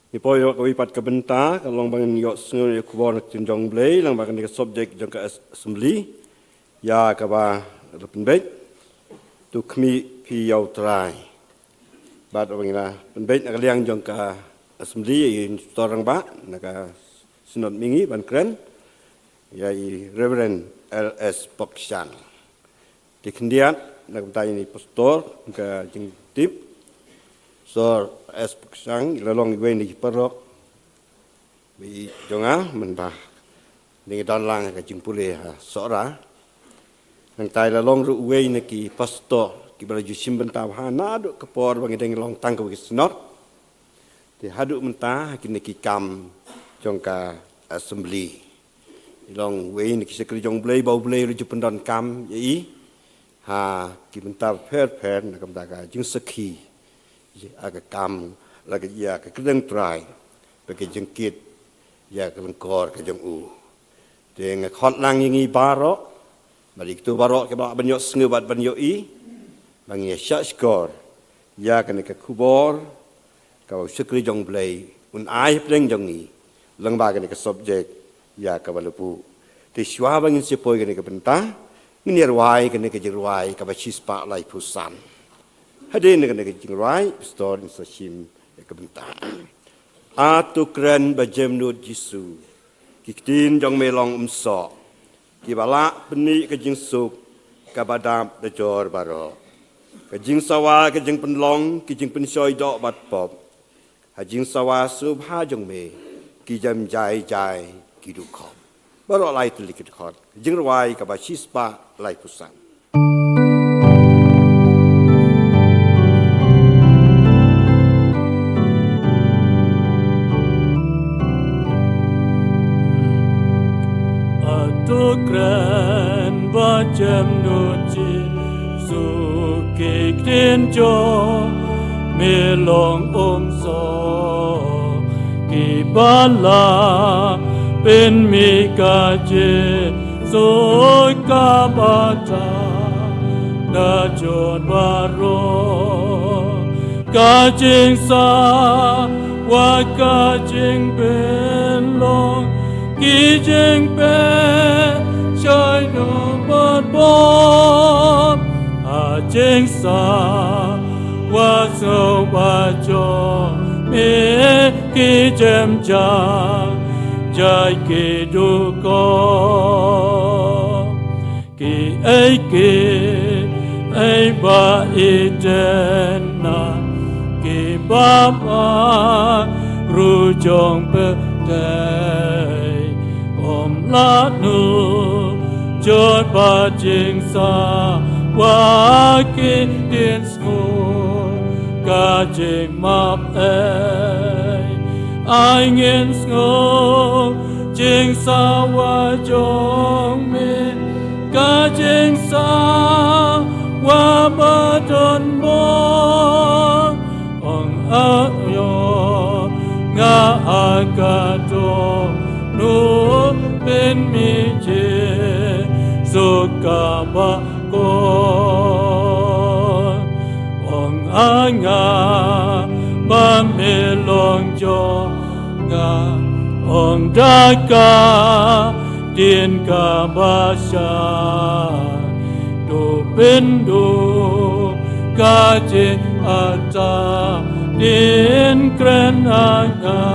Ngi poi ïa kawei pat ka bynta, ka long ba ngin ïohsngew ïa ka khubor na ka ktien jong U Blei lyngba kane ka subject jong ka as-, assembly, ïa kaba la pynbeit, To Khmih Phi ïa U Trai. Bad ba ngin ïa pynbeit na ka liang jong ka assembly, ïa i pastor rangbah na ka Synod Mihngi ban kren, ïa i Reverend L S Pokshang. Te khyndiat na ka bynta ïa i pastor ka jingtip, Pastor S Pokshang, i la long iwei na ki parok ba ïeit jong nga mynba ngi don lang ka jingpule ha Sohra. Nangta i la long ruh uwei na ki pastor kiba la ju shim bynta bha naduh ka por ba ngi dang long tang kawei ka Synod. Te haduh mynta ha kine ki kam jong ka assembly, i long uwei na ki shakri jong U Blei ba U Blei ruh ju pyndonkam ïa i ha ki bynta bapher bapher na ka bynta ka jingsakhi ïa ka kam, la ka, ïa ka kyrteng Trai, bad ka jingkit ïa ka lyngkor ka jong u. Te nga khot lang ïa ngi baroh, bad ïa kito baroh kiba lah ban ïohsngew bad ban ïohi, ba ngin ïa shah shkor ïa kane ka khubor kaba u shakri jong U Blei un ai hapdeng jong ngi lyngba kane ka subject ïa kaba la buh. Te shuwa ba ngin sa poi kane ka bynta, ngin ïa rwai kane ka jingrwai kaba shispah laiphew san. Hadien kane ka jingrwai, pastor in sa shim ïa ka bynta. A To kren ba jemnud Jisu, ki ktien jong me long umsoh, kiba lah pynmih ka jingsuk kaba dap da jor baroh. Ka jingsawa, ka jingpynlong, ka jingpynshoi doh bad pop, ha jingsawa sngewbha jong me, ki jem jai jai ki duh khop. Baroh lai tylli ki dkhot, jingrwai kaba shispah laiphew san. A To kren ba jemnud Jisu, ki ktien jong me long umsoh, kiba lah pynmih ka jingsuk kaba dap da jor baroh. Ka jingsawa, ka jingpynlong, ki jingpynshoi Bad bom ha jingsawa sngewbha jong me, ki jemjang jai ki dukor. Kiei kiei ba i ten na kiba ma ruh jong pyrthei, ym lah nujor ba jingsawa ki diensngew ka jingmap ei. Ai ngin sngew jingsawa jong me, ka jingsawa ba don bor. Ong ayo nga aka to nu pyn mi Jisu kaba kor. Ong anga ba me long jong nga, ong da ka ktien kaba shai, to pynduh ka jingïada, ktien kren anga,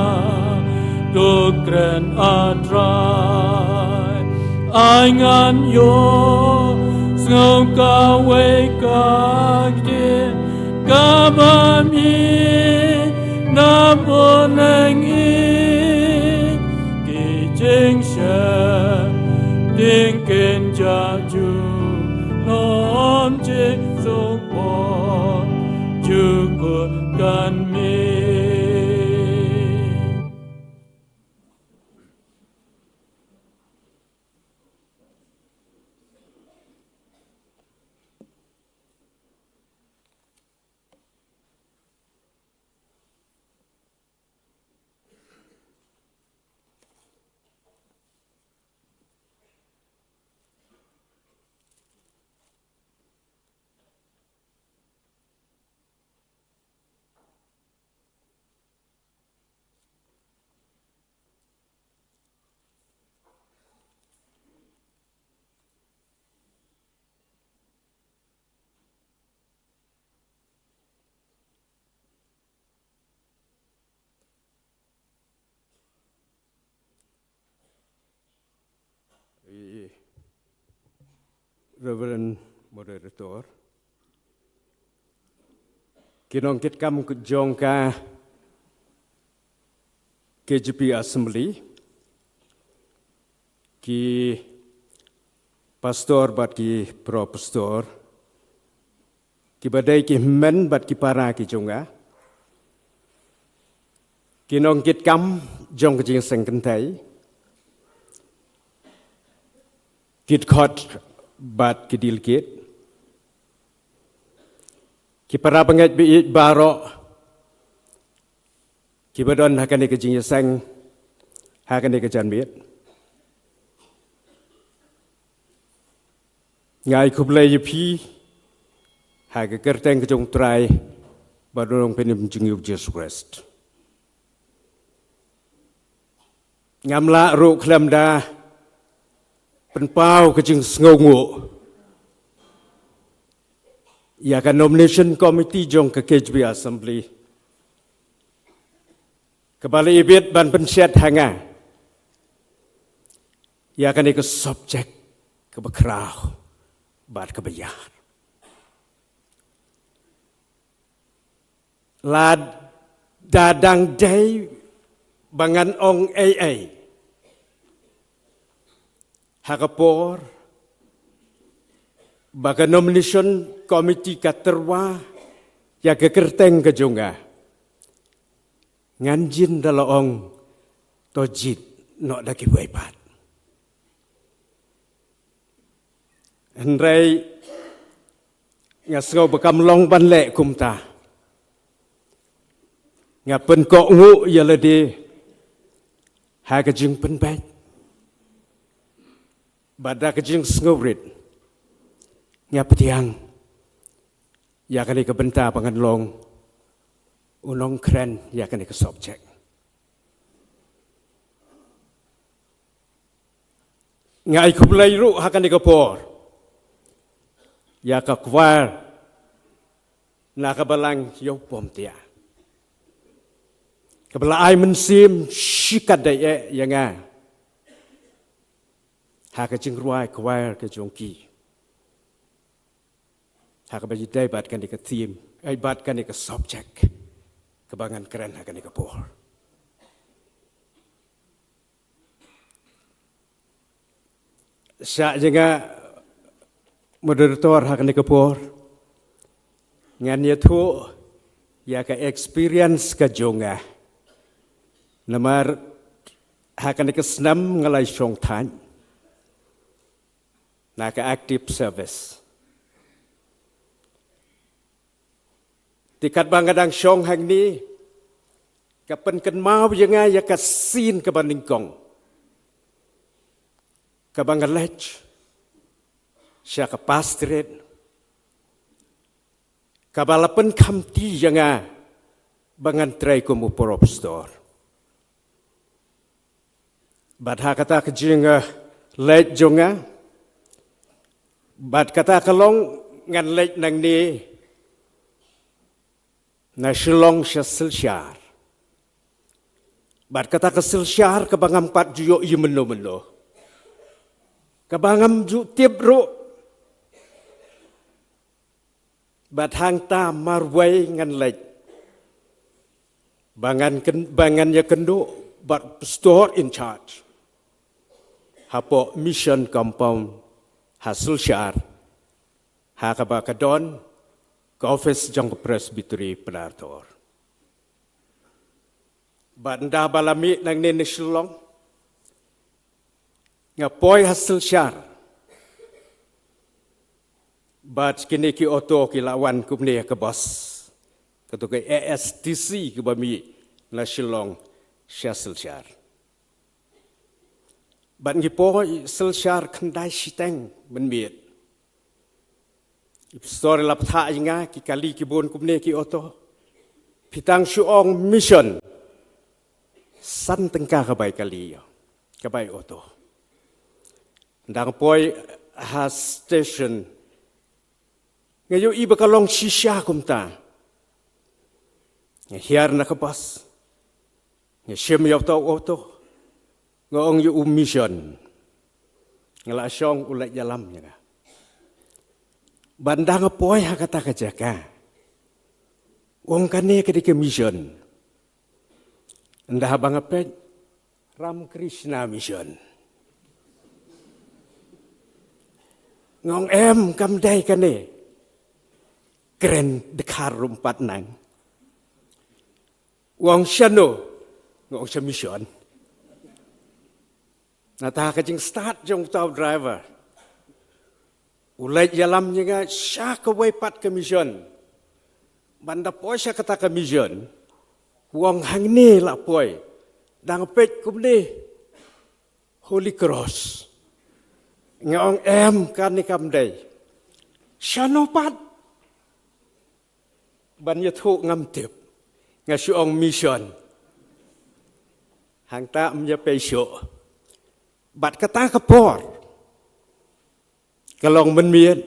to kren A Trai. Ai ngan ïohsngew kawei ka ktien kaba mih na bneng, ki jingsheptieng kin jia junom, jingsuk bor jukut kan mih. I Reverend Moderator, ki nongkitkam jong ka K J P Assembly, ki pastor bad ki pro pastor, kiba dei ki hynmen bad ki para ki jong nga, ki nongkitkam jong ka jingïaseng kynthei, ki dkhot bad ki delegate, ki para bangeit ba ïeit baroh kiba don ha kane ka jingïaseng, ha kane ka janmiet. Nga ai khublei ïa phi ha ka kyrteng ka jong U Trai bad U Nongpynim jong ngi U Jisu Khrist. Ngam lah ruh khlem da pynpaw ka jingsngewnguh ïa ka nomination committee jong ka K J P Assembly, kaba la ibit ban pynshet ha nga ïa kane ka subject kaba khraw bad kaba ïar. Lada dang dei ba ngan ong ei ei ha ka por ba ka nomination committee ka tyrwa ïa ka kyrteng ka jong nga, ngan jin da la ong to jied noh da kiwei pat. Hynrei nga sngew ba kam long ban leh kumta. Nga pynkohnguh ïa lade ha ka jingpynbeit bad da ka jingsngewrit. Nga pdiang ïa kane ka bynta ba ngan long u nongkren ïa kane ka subject. Nga ai khublei ruh ha kane ka por ïa ka choir na ka balang ïew Pom Tia, kaba la ai mynsiem shikatdei eh ïa nga ha ka jingrwai choir ka jong ki, ha kaba ïadei bad kane ka theme, ai, bad kane ka subject kaba ngan kren ha kane ka por. Sha ïa nga, moderator, ha kane ka por ngan ïathuh ïa ka experience ka jong nga. Namar ha kane ka snem nga la shong thaiñ na ka active service. Te katba nga dang shong hangne, ka pynkynmaw ïa nga ïa ka sien kaba nyngkong kaba nga leit sha ka pastorate, kaba la pynkhamti ïa nga ba ngan trei kum u propstor. Bad ha kata ka jing, eh, leit jong nga, bad kata ka long ngan leit nangne na Shillong sha Silchar. Bad kata ka Silchar kaba ngam pat ju ïohi mynno mynno, kaba ngam ju tip ruh. Bad hangta marwei ngan leit ba ngan kyn-, ba ngan ïakynduh bad pastor in charge hapoh Mission Compound ha Silchar, ha kaba ka don ka office jong ka Presbytery Pynarthor. Bad ynda ba la mih nangne na Shillong, nga poi ha Silchar. Bad kine ki auto ki la wan kumne ha ka bus, kato ka A S T C kaba mih na Shillong sha Silchar. Bad ngi poi Silchar khyndai shiteng mynmiet. I pastor i la bthah ïa nga, ki kali ki bun kumne ki auto. Phi tang shu ong mission, san tyngka ka bai kali ïa, ka bai auto. Dang poi ha station, nga ïohi ba ka long shisha kumta. Nga hiar na ka bus, nga shim ïa uta u auto, nga ong ïa u mission. Nga la shong, u leit ïalam ïa nga. Bad ynda nga poi ha kata ka jaka, u ong kane ka dei ka mission. Ynda ba nga peit, Ramakrishna Mission. Nga ong em, kam dei kane. Kren dkhar ruh ym pat nang. U ong shano? Nga ong sha mission. Nangta ka jingstad jong uta u driver, u leit ïalam ïa nga sha kawei pat ka mission. Bad ynda poi sha kata ka mission, u ong hangne la poi. Dang peit kumne, Holy Cross. Nga ong em, kane kam dei. Shano pat? Ban ïathuh ngam tip. Nga shu ong mission. Hangta ym ïa pei shuh. Bad kata ka por ka long mynmiet,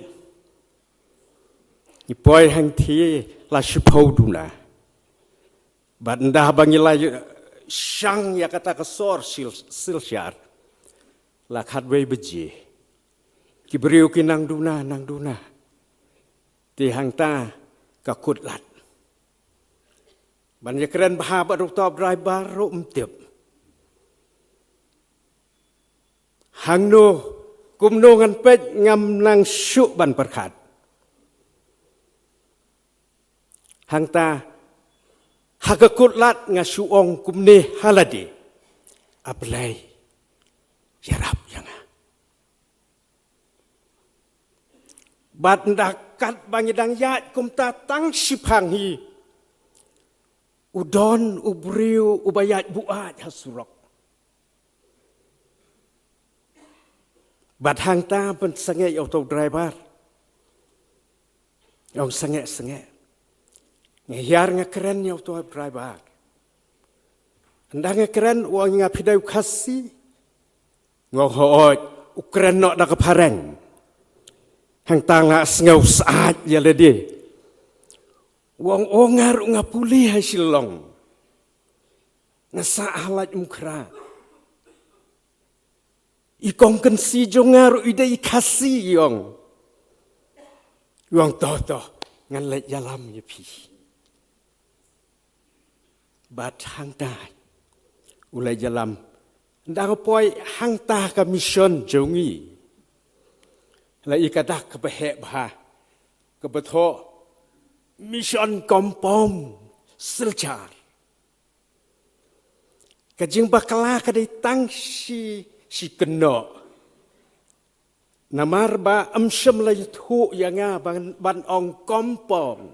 ngi poi hangthie la shiphew duna. Bad ynda ba ngi la shang ïa kata ka sor Sil-, Silchar, la khatwei baje. Ki briew ki nang duna, nang duna. Te hangta ka kut lad. Ban ïakren bha bad uta u driver ruh ym tip. Hangno, kumno ngan peit, ngam nang shuh ban pyrkhat. Hangta ha ka kut lad nga shu ong kumne ha lade, A Blei, ïarap ïa nga. Bad ynda katba ngi dang ïaid kumta tang shiphang hi, u don u briew uba ïaid buaid ha surok. Bad hangta pynsangeh ïa uta u driver. Ong sangeh, sangeh. Nga hiar nga kren ïa uta u driver. Ynda nga kren, u ong ïa nga, phi dei u Khasi? Nga ong hooid. U kren noh da ka phareng. Hangta nga sngew syaid ïa lade. U ong, o nga ruh nga pule ha Shillong. Nga sah ha Laitumkhrah. I kong kynsi jong nga ruh i dei i Khasi, i ong. I ong, to to, ngan leit ïalam ïa phi. Bad hangta u leit ïalam. Ynda nga poi hangta ka mission jong ngi, la i ka dak kaba heh bha, kaba thoh Mission Compound Silchar. Ka jingbakla ka dei tang shi, shi kynnoh. Namar ba ym shym la ïathuh ïa nga ban, ban ong compound.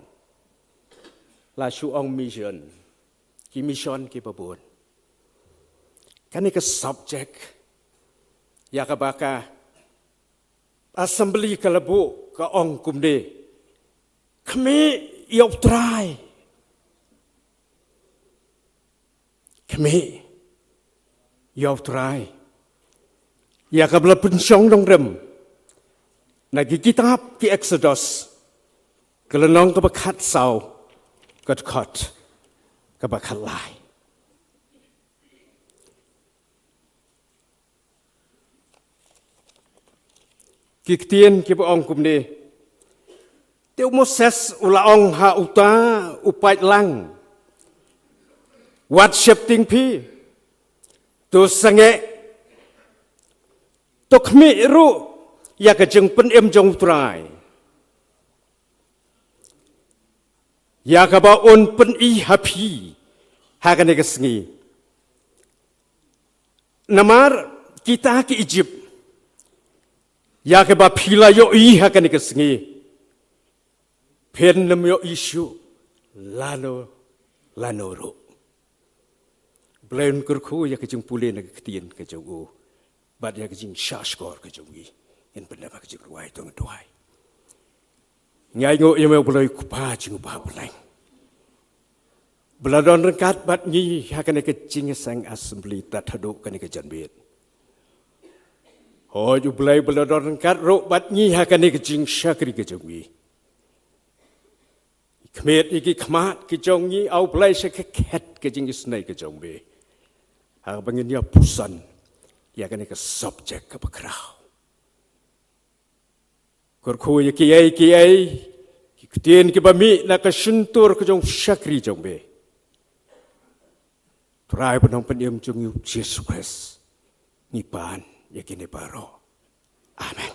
La shu ong mission. Ki mission kiba bun. Kane ka subject, ïa kaba ka assembly ka la buh, ka ong kumne: Khmih ïa U Trai. Khmih ïa U Trai. Ïa kaba la pynshong nongrim na ki kitab ki Exodus, ka lynnong kaba khatsaw, ka dkhot kaba khatlai. Ki ktien kiba ong kumne: Te u Moses u la ong ha uta u paidlang: Wat sheptieng phi, to sangeh, to khmih ruh ïa ka jingpynim jong U Trai, ïa kaba un pyni ha phi ha kane ka sngi. Namar kita ki Ijipt, ïa kaba phi la ïohi ha kane ka sngi, phin ym ïohi shuh lano lano ruh. Blei un kyrkhu ïa ka jingpule na ka ktien ka jong u bad ïa ka jingshahshkor ka jong ngi. Ngin pyndep ha ka jingrwai, to ngin duwai. Ngi ainguh ïa me, U Blei U Kpa jong ngi uba ha bneng, ba la don ryngkat bad ngi ha kane ka jingïaseng assembly tad haduh kane ka janmiet. Hooid U Blei, ba la don ryngkat ruh bad ngi ha kane ka jingshakri ka jong ngi. Khmih ïa ki khmat ki jong ngi, A Blei, sha ka khet ka jingisynei ka jong me, ha kaba ngin ïa puson ïa kane ka subject kaba khraw. Kyrkhu ïa kiei kiei ki ktien kiba mih na ka shyntur ka jong u shakri jong me. Trai ba nongpynim jong ngi U Jisu Khrist, ngi pan ïa kine baroh. Amen.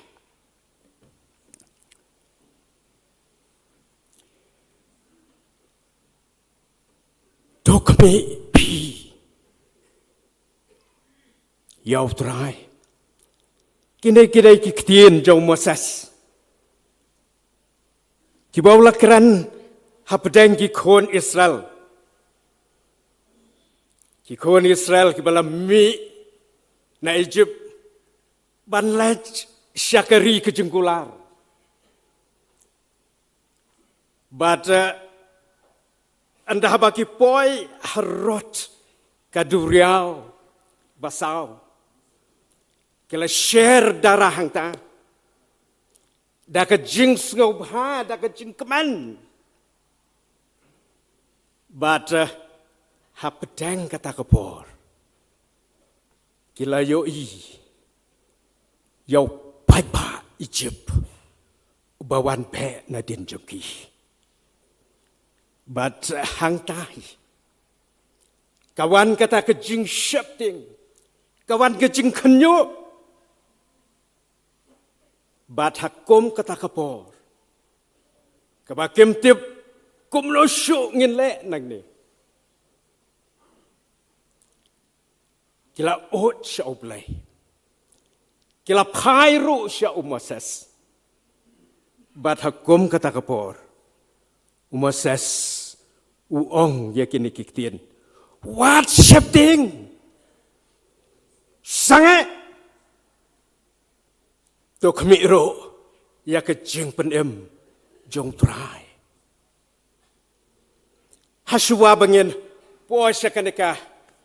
To khmih phi ïa U Trai. Kine ki dei ki ktien jong u Moses, kiba u la kren hapdeng ki khun Israel. Ki khun Israel kiba la mih na Ijipt ban leit sha ka ri ka jingkular. Bad, eh, ynda haba ki poi harud ka duriaw basaw, ki la sher darah hangta da ka jingsngewbha, da ka jingkmen. Bad, eh, hapdeng kata ka por, ki la ïohi ïa u paidbah Ijipt uba wan beh nadien jong ki. Bad, eh, hangta hi ka wan kata ka jingsheptieng, ka wan ka jingkhynñiuh. Bad ha kum kata ka por, kaba kim tip kumno shuh ngin leh nangne, ki la ud sha U Blei, ki la phai ruh sha u Moses. Bad ha kum kata ka por, u Moses u ong ïa kine ki ktien: Wat sheptieng, sangeh, to khmih ruh ïa ka jingpynim jong U Trai. Hashwa ba ngin poi sha kane ka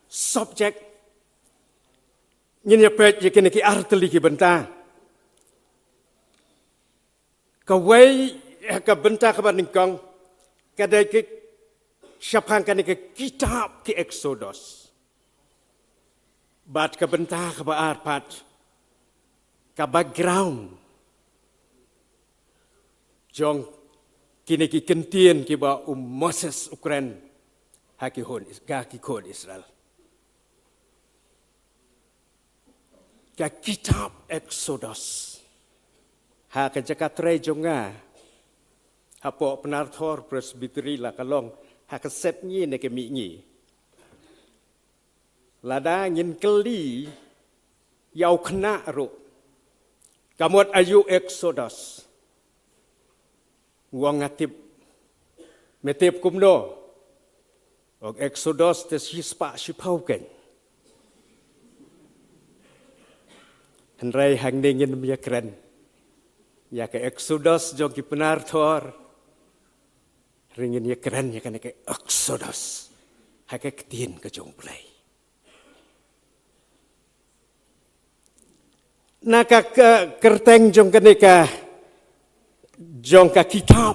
subject, Ngin ïa peit ïa kine ki artylli ki bynta. Kawei, ka bynta kaba nyngkong ka dei ki shaphang kane ka kitab ki Eksodos. Bad ka bynta kaba ar pat, ka background jong kine ki kyntien kiba u Moses u kren ha ki khun Is-, ha ki khun Israel. Ka kitab Eksodos, ha ka jaka trei jong nga hapoh Pynarthor Presbytery la ka long ha ka sepngi ne ka mihngi. Lada ngin kylli ïa u khynnah ruh, ka mut aïu Eksodos, u ong nga tip. Me tip kumno? Ong Eksodos te shispah shiphew kein. Hynrei hangne ngin ym ïa kren ïa ka Eksodos jong ki Pynarthor, hynrei ngin ïa kren ïa kane ka Eksodos ha ka ktien ka jong U Blei. Na ka, ka kyrteng jong kane ka, jong ka kitab,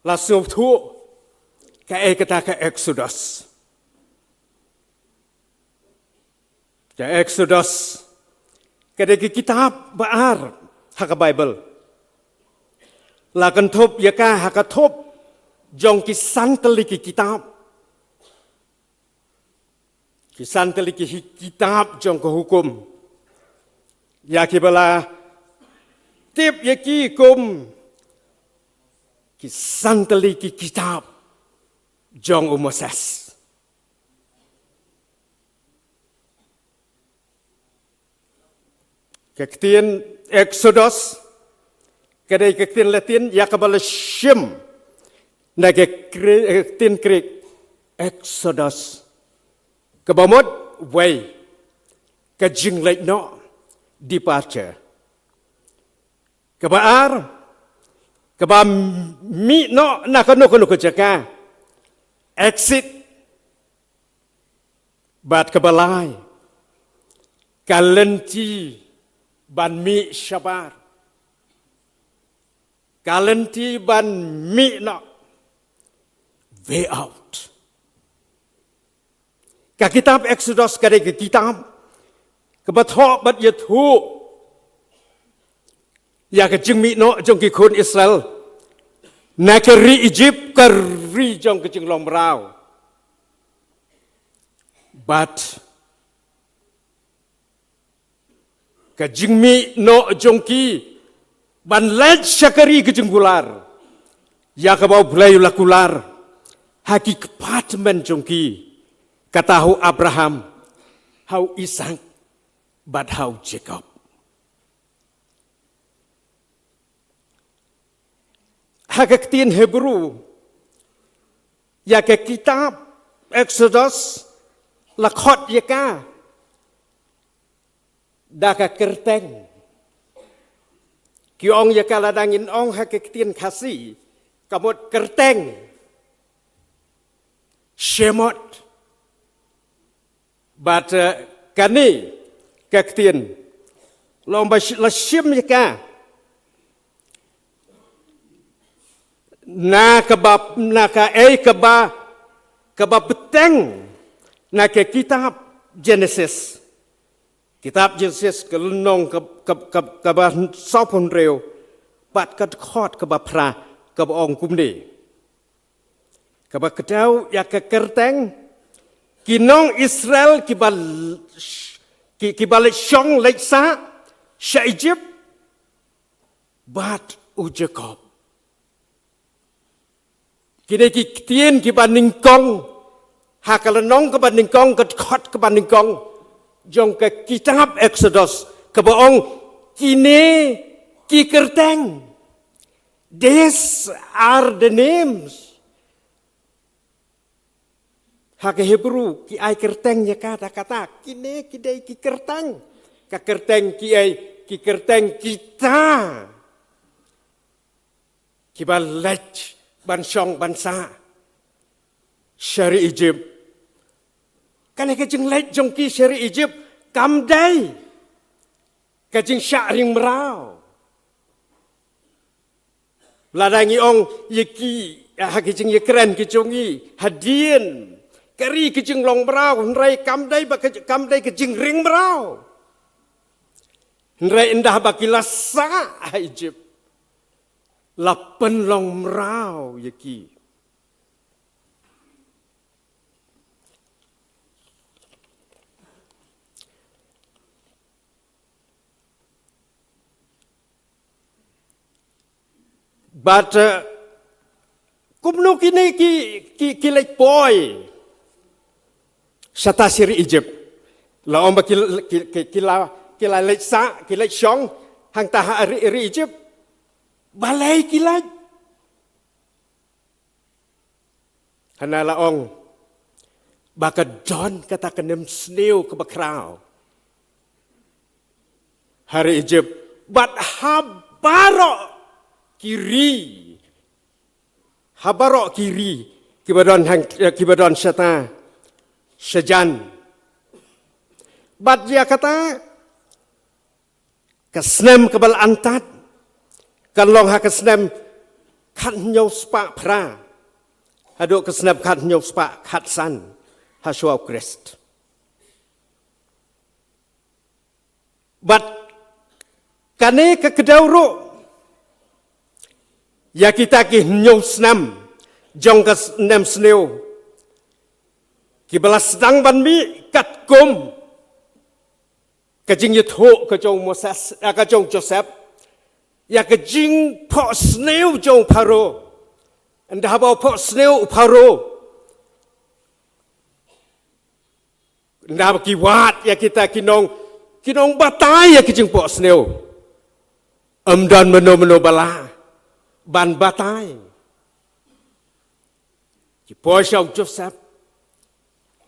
la sngewthuh kaei kata ka Eksodos. Ka Eksodos ka dei ka kitab ba ar ha ka Baibl. La kynthup ïa ka ha ka thup jong ki san tylli ki kitab. Ki san tylli ki hi-, kitab jong ka hukum, ïa kiba la tip ïa ki kum ki san tylli ki kitab jong u Moses. Ka ktien Eksodos ka dei ka ktien Latin ïa kaba la shim na ka Gri-, eh, ktien Grik Exodus, kaba mut wei, ka jingleit noh, departure. Kaba ar, kaba m-, mih noh na kano kano ka jaka, exit. Bad kaba lai, ka lynti ban mih shabar, ka lynti ban mih noh, way out. Ka kitab Exodus ka dei ka kitab kaba thoh bad ïathuh ïa ka jingmih noh jong ki khun Israel na ka ri Egypt, ka ri jong ka jinglong mraw. Bad ka jingmih noh jong ki ban leit sha ka ri ka jingkular, ïa kaba U Blei u la kular ha ki kpa tymmen jong ki, kata ha u Abraham, ha u Isaak, bad ha u Jakob. Ha ka ktien Hebru, ïa ka kitab Exodus la khot ïa ka da ka kyrteng. Ki ong ïa ka, lada ngin ong ha ka ktien Khasi, ka mut kyrteng, shemot. Bad, eh, kane ka ktien, long ba sh-, la shim ïa ka na kaba, na kaei kaba, kaba bteng na ka kitab Genesis. Kitab Genesis ka lynnong ka, ka, ka, kaba sawphew hynriew, bad ka dkhot kaba phra, kaba ong kumne. Kaba kdew ïa ka kyrteng, ki nong Israel kiba l-, ki, kiba leit shong leit sah sha Egypt, bad u Jakob. Kine ki ktien kiba nyngkong ha ka lynnong kaba nyngkong, ka dkhot kaba nyngkong jong ka kitab Exodus, kaba ong kine ki kyrteng. These are the names. Ha ka Hebru ki ai kyrteng ïa kata, kata, kine ki dei ki kyrteng. Ka kyrteng kiei, ki kyrteng kita kiba leit ban shong ban sah sha ri Egypt. Kane ka jingleit jong ki sha ri Egypt, Kam dei ka jingshah ring mraw. Lada ngi ong ïa ki, ha ki jingïakren ki jong ngi hadien, ka ri ka jinglong mraw, hynrei kam dei ba ka, kam dei ka jingring mraw. Hynrei ynda ba ki la sah ha Egypt, la pynlong mraw ïa ki. Bad, eh, kumno kine ki, ki, ki leit poi shata sha ri Egypt. La ong ba ki, ki, ki, ki la, ki la leit sah, ki leit shong hangta ha ri, ri Egypt. Balei ki leit? Hana la ong ba ka don kata ka nemsniew kaba khraw ha ri Egypt. Bad ha baroh ki ri, ha baroh ki ri kiba don hang, kiba don shata shajan. Bad ïa kata ka snem kaba la antad kan long ha ka snem khathynñiew spah phra haduh ka snem khathynñiew spah khatsan ha shuwa u Khrist. Bad kane ka kdew ruh ïa kita ki hynñiew snem jong ka nemsniew kiba la sdang ban mih katkum ka jingïathuh ka jong Moses, eh, ka jong Joseph, ïa ka jingphohsniew jong Pharaoh. Ynda ba phohsniew u Pharaoh, ynda ba ki wad ïa kita ki nong, ki nong batai ïa ki jingphohsniew. Ym don mano mano ba lah ban batai. Ki poi sha u Joseph.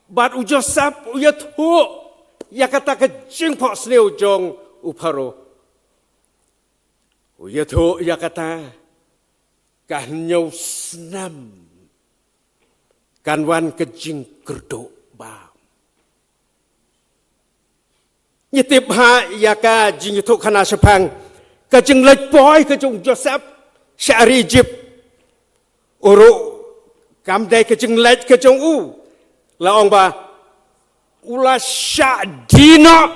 Bad u Joseph u ïathuh ïa kata ka jingphohsniew jong u Pharaoh. U ïathuh ïa kata ka hynñiew snem kan wan ka jingkyrduh bam. Ngi tip ha ïa ka jingïathuh khana shaphang ka jingleit poi ka jong Joseph sha ri Egypt. U ruh kam dei ka jingleit ka jong u. La ong ba u la shah die noh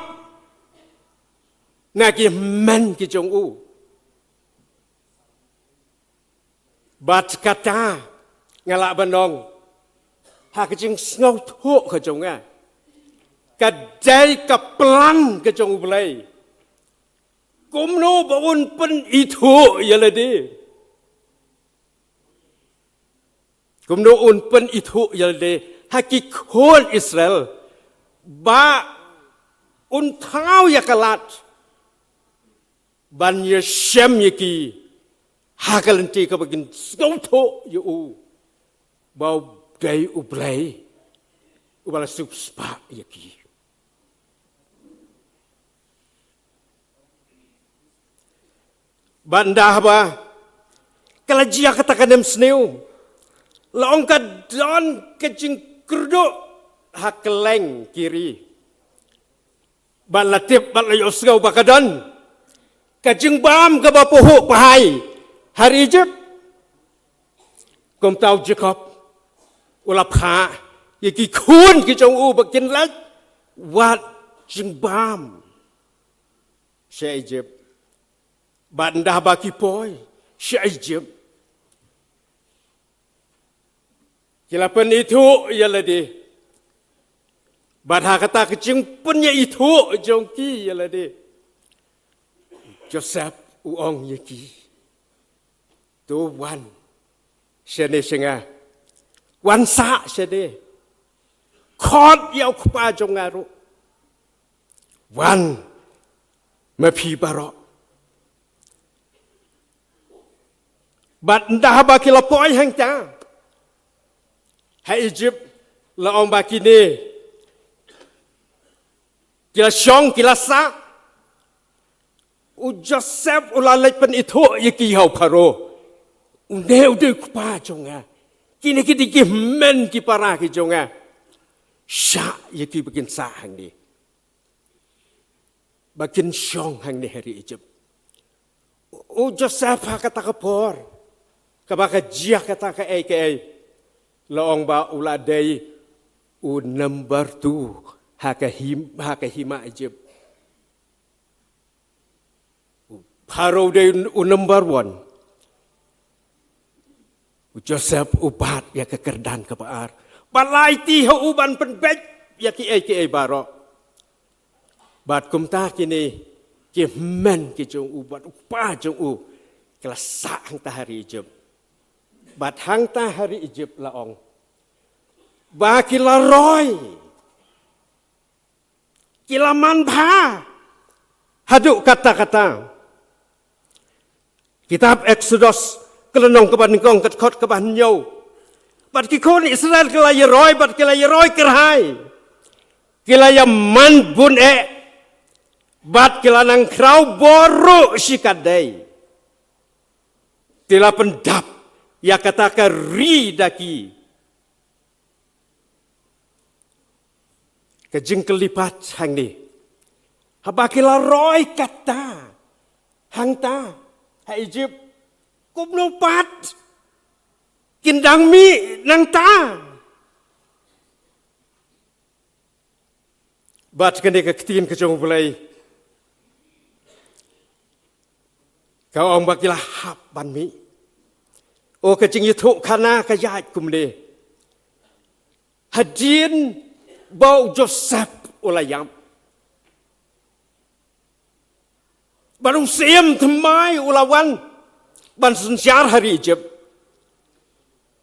na ki hynmen ki jong u. Bad kata nga lah ban ong ha ka jingsngewthuh ka jong nga, ka dei ka plan ka jong U Blei. Kumno ba un pynithuh ïa lade? Kumno un pynithuh ïa lade ha ki khun Israel ba un thaw ïa ka lad ban ïashem ïa ki ha ka lynti kaba kin sngewthuh ïa u ba u dei U Blei uba la sngewspah ïa ki. Bad ynda haba ka la jia kata ka nemsniew, la ong ka don ka jingkyrduh ha kylleng ki ri. Bad la tip bad la ïohsngew ba ka don ka jingbam kaba pahuh pahai ha ri Egypt. Kumta u Jakob u la phah ïa ki khun ki jong u ba kin leit wad jingbam sha Egypt. Bad ynda ba ki poi sha Egypt, ki la pynithuh ïa lade. Bad ha kata ka jingpynithuh jong ki ïa lade, Joseph u ong ïa ki, to wan shane sha nga, wan sah shane, khot ïa u kpa jong nga ruh, wan ma phi baroh. Bad ynda haba ki la poi hangta ha Egypt, la ong ba kine ki la shong ki la sah. U Joseph u la leit pynithuh ïa ki ha u Pharaoh, une u dei u kpa jong nga, kine ki dei ki hynmen ki para ki jong nga. Shah ïa ki ba kin sah hangne. ba kin shong hangne ha ri Egypt. U Joseph ha kata ka por, kaba ka jia kata kaei kaei, la ong ba u la dei u number two ha ka him-, ha ka hima Egypt. U Pharaoh u dei u number one. U Joseph u bat ïa ka kyrdan kaba ar. Ba la aiti ha u ban pynbeit ïa kiei kiei baroh. Bad kumta kine ki hynmen ki jong u, bad u kpa jong u, ki la sah hangta ha ri Egypt. Bad hangta ha ri Egypt la ong ba ki la roi, ki la man bha haduh katta katta. Kitab Exodus, ka lynnong kaba nyngkong, ka dkhot kaba hynñiew. Bad ki khun Israel ki la ïaroi, bad ki la ïaroi kyrhai. Ki la ïa man bun eh. Bad ki la nang khraw bor ruh shikatdei. Ki la pyndap ïa kata ka ri da ki. Ka jingkylli pat hangne. Haba ki la roi katta hangta ha Egypt, kumno pat kin dang mih nangta? Bad kane ka ktien ka jong U Blei ka ong ba ki la hap ban mih. O, ka jingïathuhkhana ka ïaid kumne. Hadien ba u Joseph u la ïap, bad u syiem thymmai u la wan ban synshar ha ri Egypt.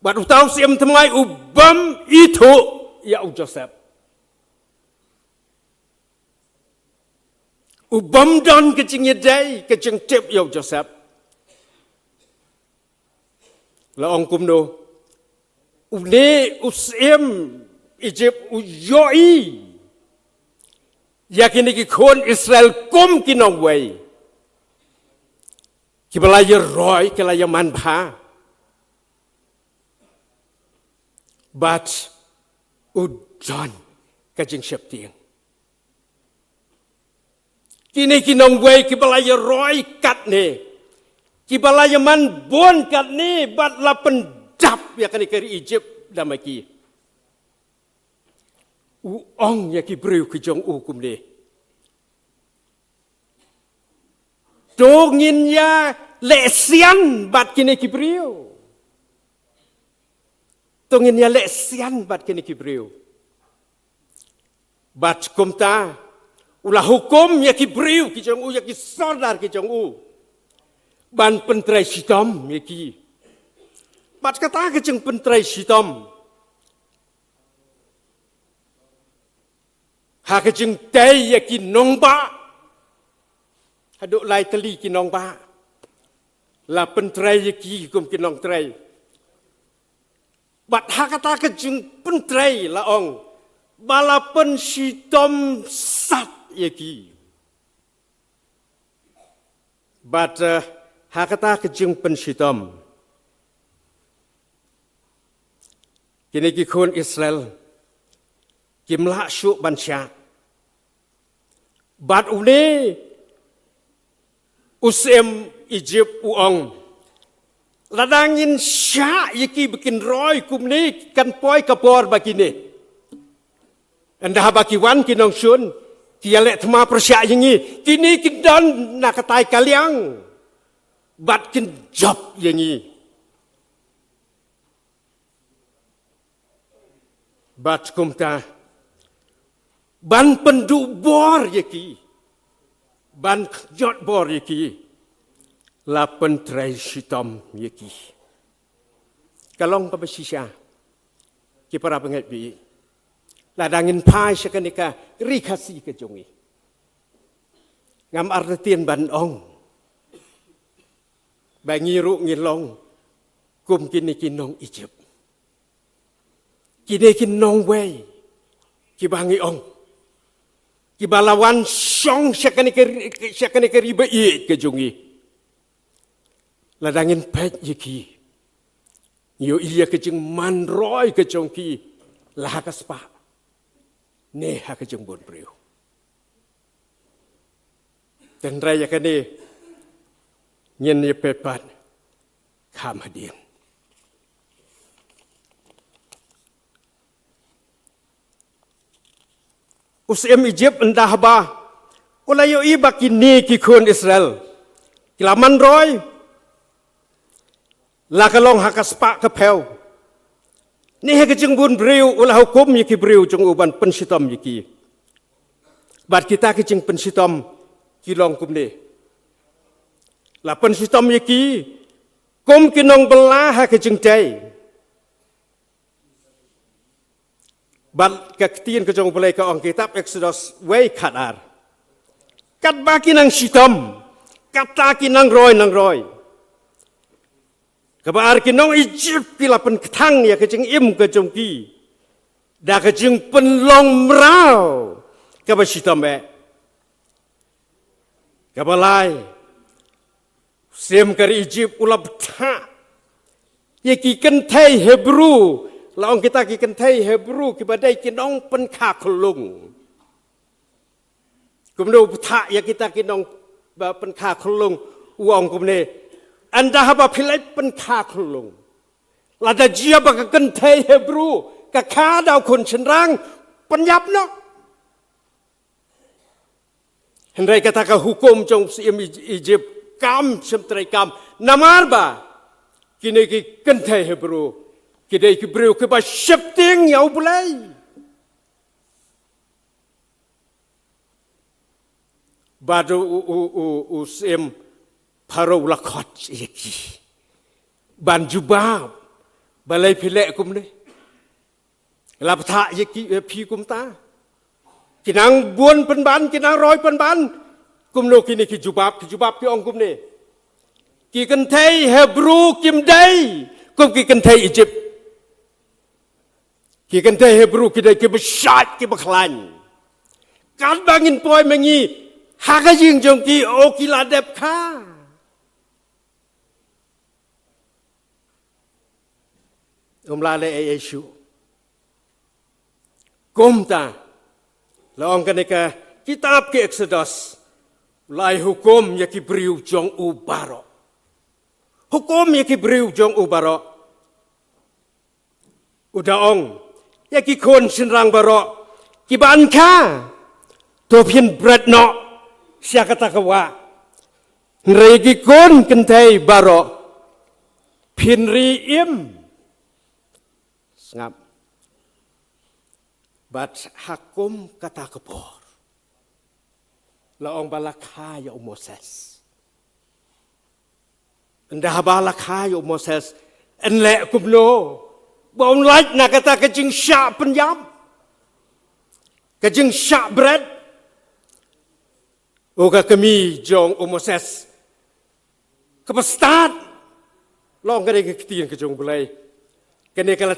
Bad uta u syiem thymmai u bym ithuh ïa u Joseph. U bym don ka jingïadei, ka jingtip ïa u Joseph. La ong kumno? Une u syiem Egypt u ïohi ïa kine ki khun Israel kum ki nongwei kiba la ïaroi, ki la ïaman bha. Bad u don ka jingsheptieng. Kine ki nongwei kiba la ïaroi katne, kiba la ïaman bun katne, bad la pyndap ïa kane ka ri Egypt da ma ki. U ong ïa ki briew ki jong u kumne: To ngin ïaleh sian bad kine ki briew. To ngin ïaleh sian bad kine ki briew. Bad kumta u la hukum ïa ki briew ki jong u, ïa ki sordar ki jong u, ban pyntrei shitom ïa ki. Bad kata ka jingpyntrei shitom ha ka jingtei ïa ki nongbah, haduh lai tylli ki nongbah, la pyntrei ïa ki kum ki nongtrei. Bad ha kata ka jingpyntrei la ong ba la pynshitom sat ïa ki. Bad, eh, ha kata ka jingpynshitom, kine ki khun Israel kim lah shuh ban shah. Bad une u syiem Egypt u ong: Lada ngin shah ïa ki ba kin roi kumne, kan poi ka por ba kine, ynda haba ki wan ki nongshun, ki ïaleh thma pyrshah ïa ngi, kine kin don na katai ka liang bad kin jop ïa ngi. Bad kumta, ban pynduh bor ïa ki, ban kynjot bor ïa ki, la pyntrei shitom ïa ki. Ka long kaba shisha, ki para bangeit ba ïeit, lada ngin phai sha kane ka ri Khasi ka jong ngi, ngam artatien ban ong ba ngi ruh ngi long kum kine ki nong Egypt. Kine ki nongwei kiba ngi ong, kiba la wan shong sha kane ka ri, sha kane ka ri ba ïeit ka jong ngi. Lada ngin peit ïa ki, ngi ïohi ïa ka jingman roi ka jong ki, la ha ka spah ne ha ka jingbun briew. Hynrei ïa kane ngin ïa pyrkhat kham hadien. U syiem Egypt ynda haba u la ïohi ba kine ki khun Israel ki la man roi, la ka long ha ka spah ka phew. Ne ha ka jingbun briew u la hukum ïa ki briew jong u ban pynshitom ïa ki. Bad kita ki jingpynshitom ki long kumne. La pynshitom ïa ki kum ki nongbylla ha ka jingtei. Bad ka ktien ka jong U Blei ka ong, kitab Exodus wei khat ar. Katba ki nang shitom, kata ki nang roi nang roi. Kaba ar, ki nong Egypt ki la pynkthang ïa ka jingim ka jong ki da ka jingpynlong mraw kaba shitom eh. Kaba lai, u syiem ka ri Egypt u la bthah ïa ki kynthei Hebru. La ong kita ki kynthei Hebru kiba dei ki nongpynkha khyllung. Kumno u bthah ïa kita ki nong ba pynkha khyllung, u ong kumne, ynda haba phi leit pynkha khyllung, lada jia ba ka kynthei Hebru ka kha da u khun shynrang, pynïap noh. Hynrei kata ka hukum jong u syiem Ij-, Egypt kam shym treikam. Namar ba kine ki kynthei Hebru ki dei ki briew kiba sheptieng ïa U Blei. Bad u, u, u, u, u syiem Pharaoh u la khot ïa ki ban jubab, balei phi leh kumne? La bthah ïa ki, ïa phi kumta. Ki nang bun pynban, ki nang roi pynban. Kumno kine ki jubab, ki jubab ki ong kumne. Ki kynthei Hebru kim dei kum ki kynthei Egypt. Ki kynthei Hebru ki dei kiba shait, kiba khlaiñ. Katba ngin poi ma ngi ha ka ïing jong ki, o ki la dep kha. Um lah leh ei ei shuh. Kumta la ong kane ka kitab ki Exodus, u la ai hukum ïa ki briew jong u baroh. Hukum ïa ki briew jong u baroh. U da ong ïa ki khun shynrang baroh kiba an kha, to phin bret noh sha kata ka wah. Hynrei ïa ki khun kynthei baroh phin ri im. Sngap. Bad ha kum kata ka por la ong ba la kha ïa u Moses. Ynda haba la kha ïa u Moses, yn leh kumno ba un lait na kata ka jingshah pynïap, ka jingshah bret? O ka kmie jong u Moses kaba stad, la ong kane ka ktien ka jong U Blei, kane ka la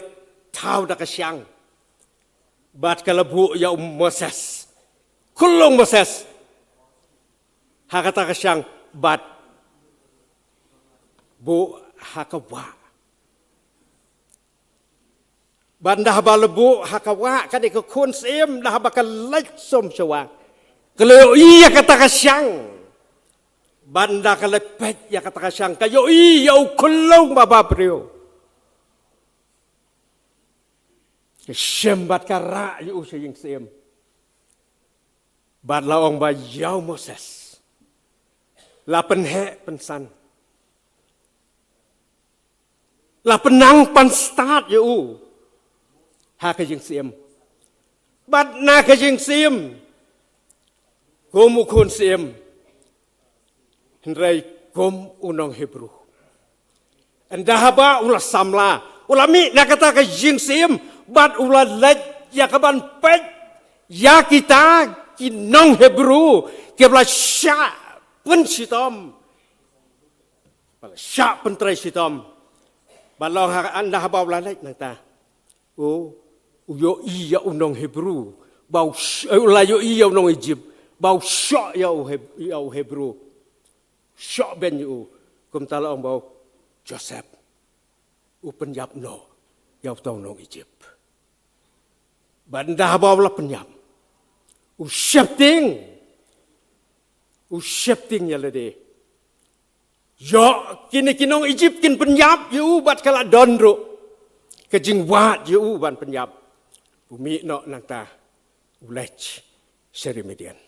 thaw da ka shiang bad ka la buh ïa u Moses, khyllung Moses ha kata ka shiang bad buh ha ka wah. Bad ynda haba la buh ha ka wah, kane ka khun syiem, ynda haba ka leit sum sha wah, ka la ïohi ïa kata ka shiang. Bad ynda ka la peit ïa kata ka shiang, ka ïohi ïa u khyllung ba babriew. Ka shem bad ka rah ïa u sha ïing syiem. Bad la ong ba ïa u Moses la pynheh pynsan, la pynnang pan stad ïa u ha ka ïing syiem. Bad na ka ïing syiem kum u khun syiem, hynrei kum u nong Hebru. Ynda haba u la samla, u la mih na kata ka ïing syiem bad u la leit ïa ka ban peit ïa kita ki nong Hebru kiba la shah pynshitom, ba la shah pyntrei shitom. Bad la ong ha, ynda haba u la leit nangta, u, u ïohi ïa u nong Hebru ba u sh-, eh, u la ïohi ïa u nong Egypt ba u shoh ïa u Heb-, ïa u Hebru, shoh beiñ ïa u. Kumta la ong ba u Joseph u pynïap noh ïa uta u nong Egypt. Bad ynda haba u la pynïap, u sheptieng U sheptieng ïa lade. Ïoh kine ki nong Egypt kin pynïap ïa u bad ka la don ruh ka jingwad ïa u ban pynïap. U mih noh nangta u leit sha ri Midian.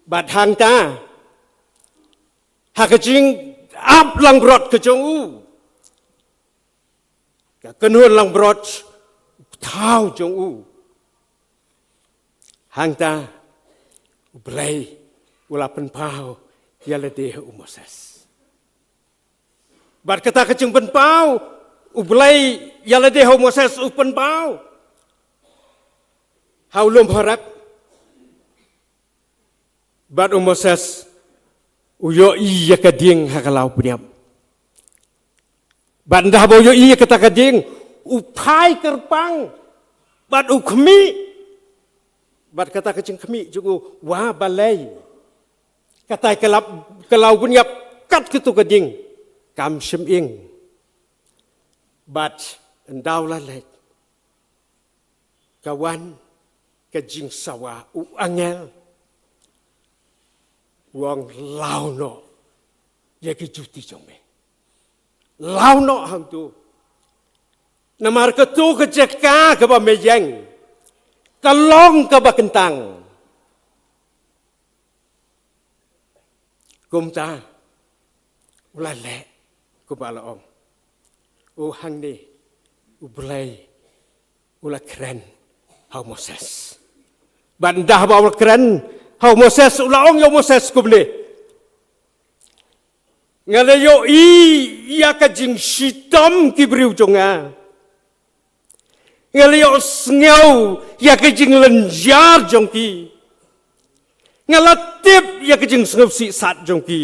Bad hangta ha ka jingap langbrot ka jong u, ka kynhun langbrot u thaw jong u. Hangta u Blei u la pynpaw ïa lade ha u Moses. Bad kata ka jingpynpaw u Blei ïa lade ha u Moses u pynpaw ha u lum Horeb. Bad u Moses u ïohi ïa ka dieng ha ka law pynïap. Bad ynda ba u ïohi ïa kata ka dieng u phai kyrpang bad u khmih. Bad kata ka jingkhmih jong u wa balei. Kata ka law, ka law pynïap kat katu ka dieng kam shym ing. Bad ynda u la leit ka wan ka jingsawa u angel u ong law noh ïa ki juti jong me. Law noh hangtu. Namar katu ka jaka kaba me ïeng ka long kaba kyntang. Kumta u la leh kumba la ong. U hangne u Blei u la kren ha u Moses. Bad ynda ba u la kren ha u Moses u la ong ïa u Moses kumne. Nga la ïohi ïa ka jingshitom ki briew jong nga. Nga la ïohsngew ïa ka jinglynñiar jong ki. Nga la tip ïa ka jingsngewsih sat jong ki.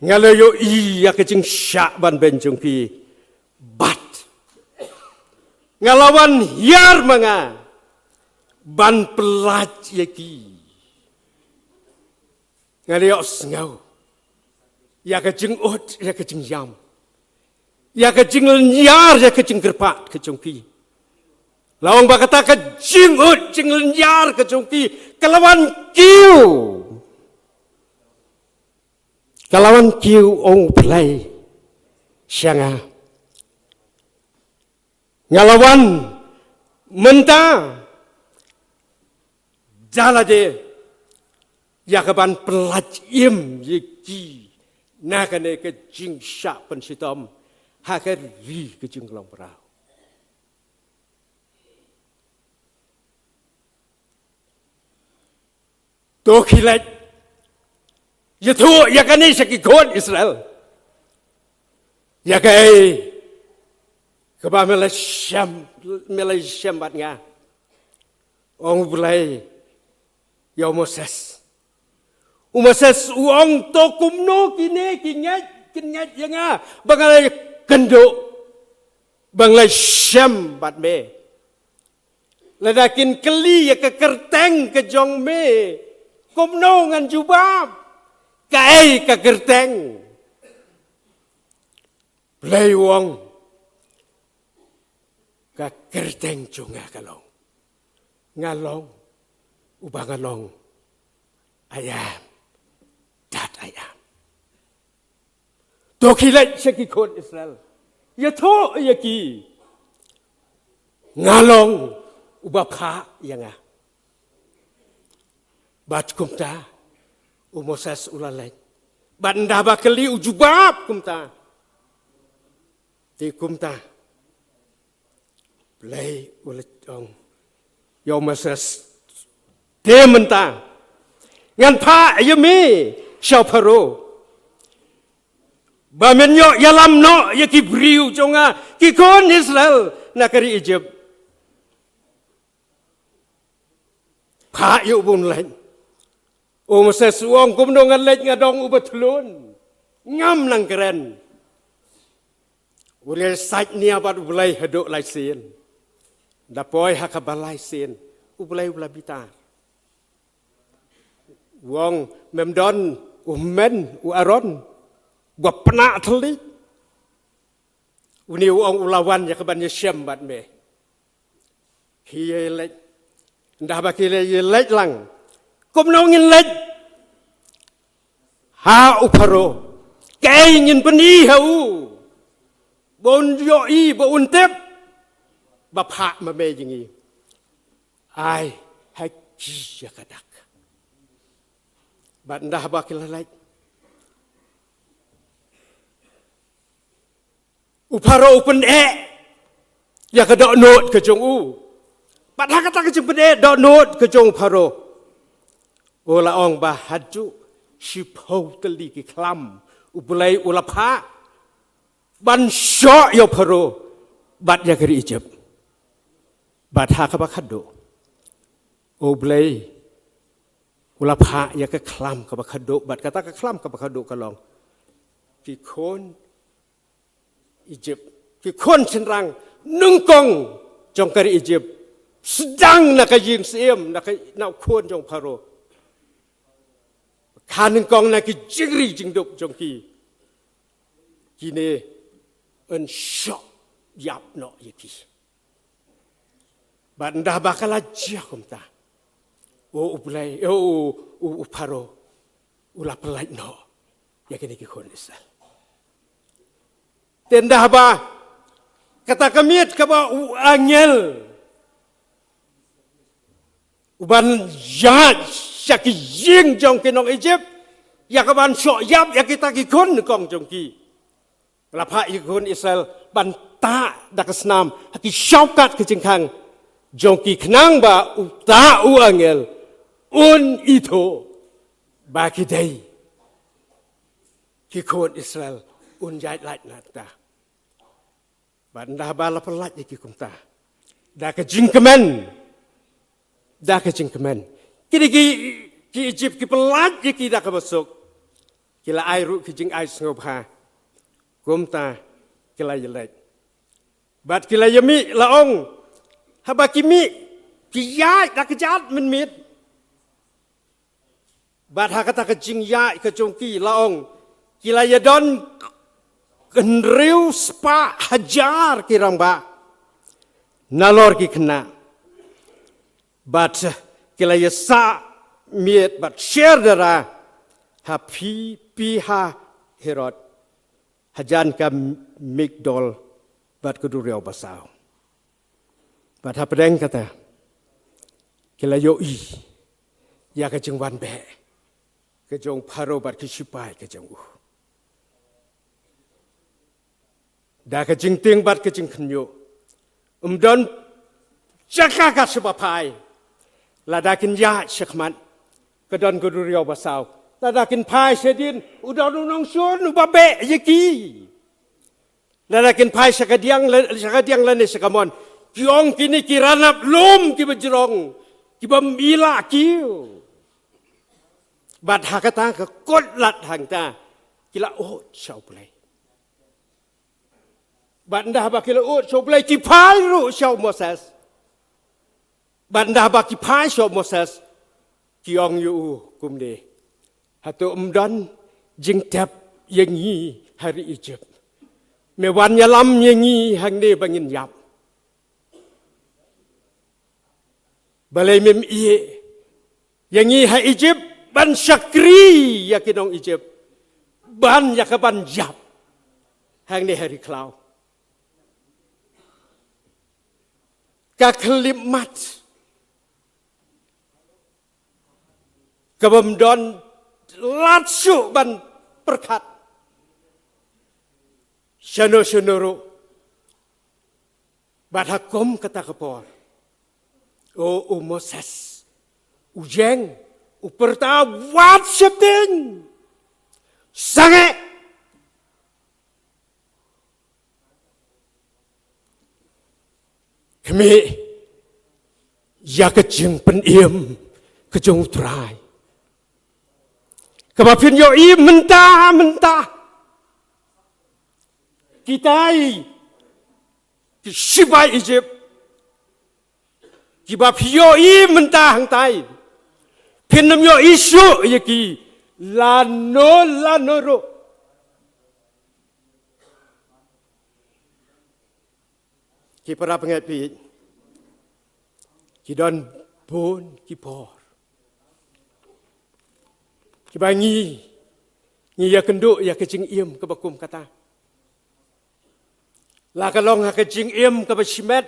Nga la ïohi ïa ka jingshah ban beiñ jong ki. Bad nga la wan hiar ma nga ban pyllait ïa ki. Nga la ïohsngew ïa ka jingud ïa ka jingïam, ïa ka jinglynñiar ïa ka jingkyrpad ka jong ki. La ong ba kata ka jingud jinglynñiar ka jong ki ka la wan kiew. Ka la wan kiew, ong u Blei sha nga. Nga la wan mynta da lade ïa ka ban pyllait im ïa ki na kane ka jingshah pynshitom ha ka ri ka jinglong mraw. To khie leit ïathuh ïa kane sha ki khun Israel. Ïa kaei kaba me la shem, me la shem bad nga, ong u Blei ïa u Moses. U Moses u ong to kumno kine ki ngeit, kin ngeit ïa nga ba nga la kynduh, ba nga la shem bad me. Lada kin kylli ïa ka kyrteng ka jong me, kumno ngan jubab? Kaei ka kyrteng? Blei u ong ka kyrteng jong nga ka long, nga long uba nga long, I am that I am. To khie leit sha ki khun Israel, ïathuh ïa ki nga long uba phah ïa nga. Bad kumta u Moses u la leit. Bad ynda ba kylli u jubab kumta. Te kumta Blei u la ong ïa u Moses, te mynta ngan phah ïa me sha u Pharaoh ba men ïoh ïalam noh ïa ki briew jong nga ki khun Israel na ka ri Egypt. Phah ïa u ban leit. U Moses u ong kumno ngan leit, nga dong uba thlun, ngam nang kren. U la sait nia bad u Blei haduh lai sien. Da poi ha kaba lai sien u Blei u la bitar. U ong mem don u hynmen u Aaron uba pynah thylliej? Une u ong u la wan ïa ka ban ïashem bad me. Ki ïaleit, ynda ba ki la ïaleit lang, Kumno ngin leit ha u Pharaoh? Kaei ngin pyni ha u ba un ïohi, ba un tip ba phah ma me jong ngi? Ai ha ki ïa ka dak. Bad ynda ba ki la leit, u Pharaoh u pyneh ïa ka dohnud ka jong u. Bad ha kata ka jingpyneh dohnud ka jong u Pharaoh, u la ong ba haduh shiphew tylli ki khlam U Blei u la phah ban shoh ïa u Pharaoh bad ïa ka ri Egypt. Bad ha kaba khatduh, U Blei u la phah ïa ka khlam kaba khatduh, bad kata ka khlam kaba khatduh ka long, ki khun Egypt, ki khun shynrang nyngkong jong ka ri Egypt, sdang na ka ïing syiem, na ka, na u khun jong Pharaoh, kha nyngkong na ki jingri jingdup jong ki, kine yn shoh ïap noh ïa ki. Bad ynda ba ka la jia kumta, u, U Blei, u, u, u, u Pharaoh u la pyllait noh ïa kine ki khun Israel. Te ynda ba kata ka miet kaba u angel u ban ïaid sha ki ïing jong ki nong Egypt, ïa ka ban shoh ïap ïa kita ki khun nyngkong jong ki, la phah ïa ki khun Israel ban tah da ka snam ha ki shawkat ka jingkhang jong ki, khnang ba uta u angel un ithuh ba ki dei ki khun Israel, un ïaid lait na kata. Bad ynda ba la pyllait ïa ki kumta da ka jingkmen, da ka jingkmen, kine ki, ki Egypt ki pyllait ïa ki da kaba suk. Ki la ai ruh ki jingai sngewbha. Kumta ki la ïaleit. Bad ki la ïamih, la ong, haba ki mih, ki ïaid da ka jingmynmiet. Bad ha kata ka jingïaid ka jong ki, la ong, ki la ïadon hynriew spah hajar ki rangbah nalor ki khynnah. Bad ki la ïasah miet bad sher dara ha Pi, Pi Hahiroth, hajan ka Migdol bad ka duriaw basaw. Bad hapdeng kata, ki la ïohi ïa ka jingwan beh ka jong Pharaoh bad ki sipai ka jong u. Da ka jingtieng bad ka jingkhynñiuh, ym don jaka ka shaba phai. Lada kin ïaid shakhmat, ka don ka duriaw basaw. Lada kin phai shadien, u don u nongshun uba beh ïa ki. Lada kin phai sha kadiang la-, sha kadiang lane sha kamon, ki ong kine ki ranab lum kiba jrong, kibym i la kiew. Bad ha kata ka kut lad hangta, ki la ud sha U Blei. Bad ynda ba ki la ud sha U Blei, ki phai ruh sha u Moses. Bad ynda ba ki phai sha u Moses, ki ong ïa u kumne: Hato ym don jingtep ïa ngi ha ri Egypt? Me wan ïalam ïa ngi hangne ba ngin ïap. Balei mem ïeh ïa ngi ha Egypt ban shakri ïa ki nong Egypt, ban ïa ka ban ïap hangne ha ri khlaw? Ka khyllipmat kabym don lad shuh ban pyrkhat shano shano ruh. Bad ha kum kata ka por, o, u Moses u ïeng, u pyrta: Wat sheptieng sangeh. Khmih ïa ka jingpynim ka jong U Trai, kaba phin ïohi mynta mynta. Kitai ki sipai Egypt kiba phi ïohi mynta hangtai, phin ym ïohi shuh ïa ki lano lano ruh. Ki para bangeit, phi, ki don bun ki por Ba ngi, ngi ïakynduh ïa ka jingim kaba kum kata. La ka long ha ka jingim kaba shimet,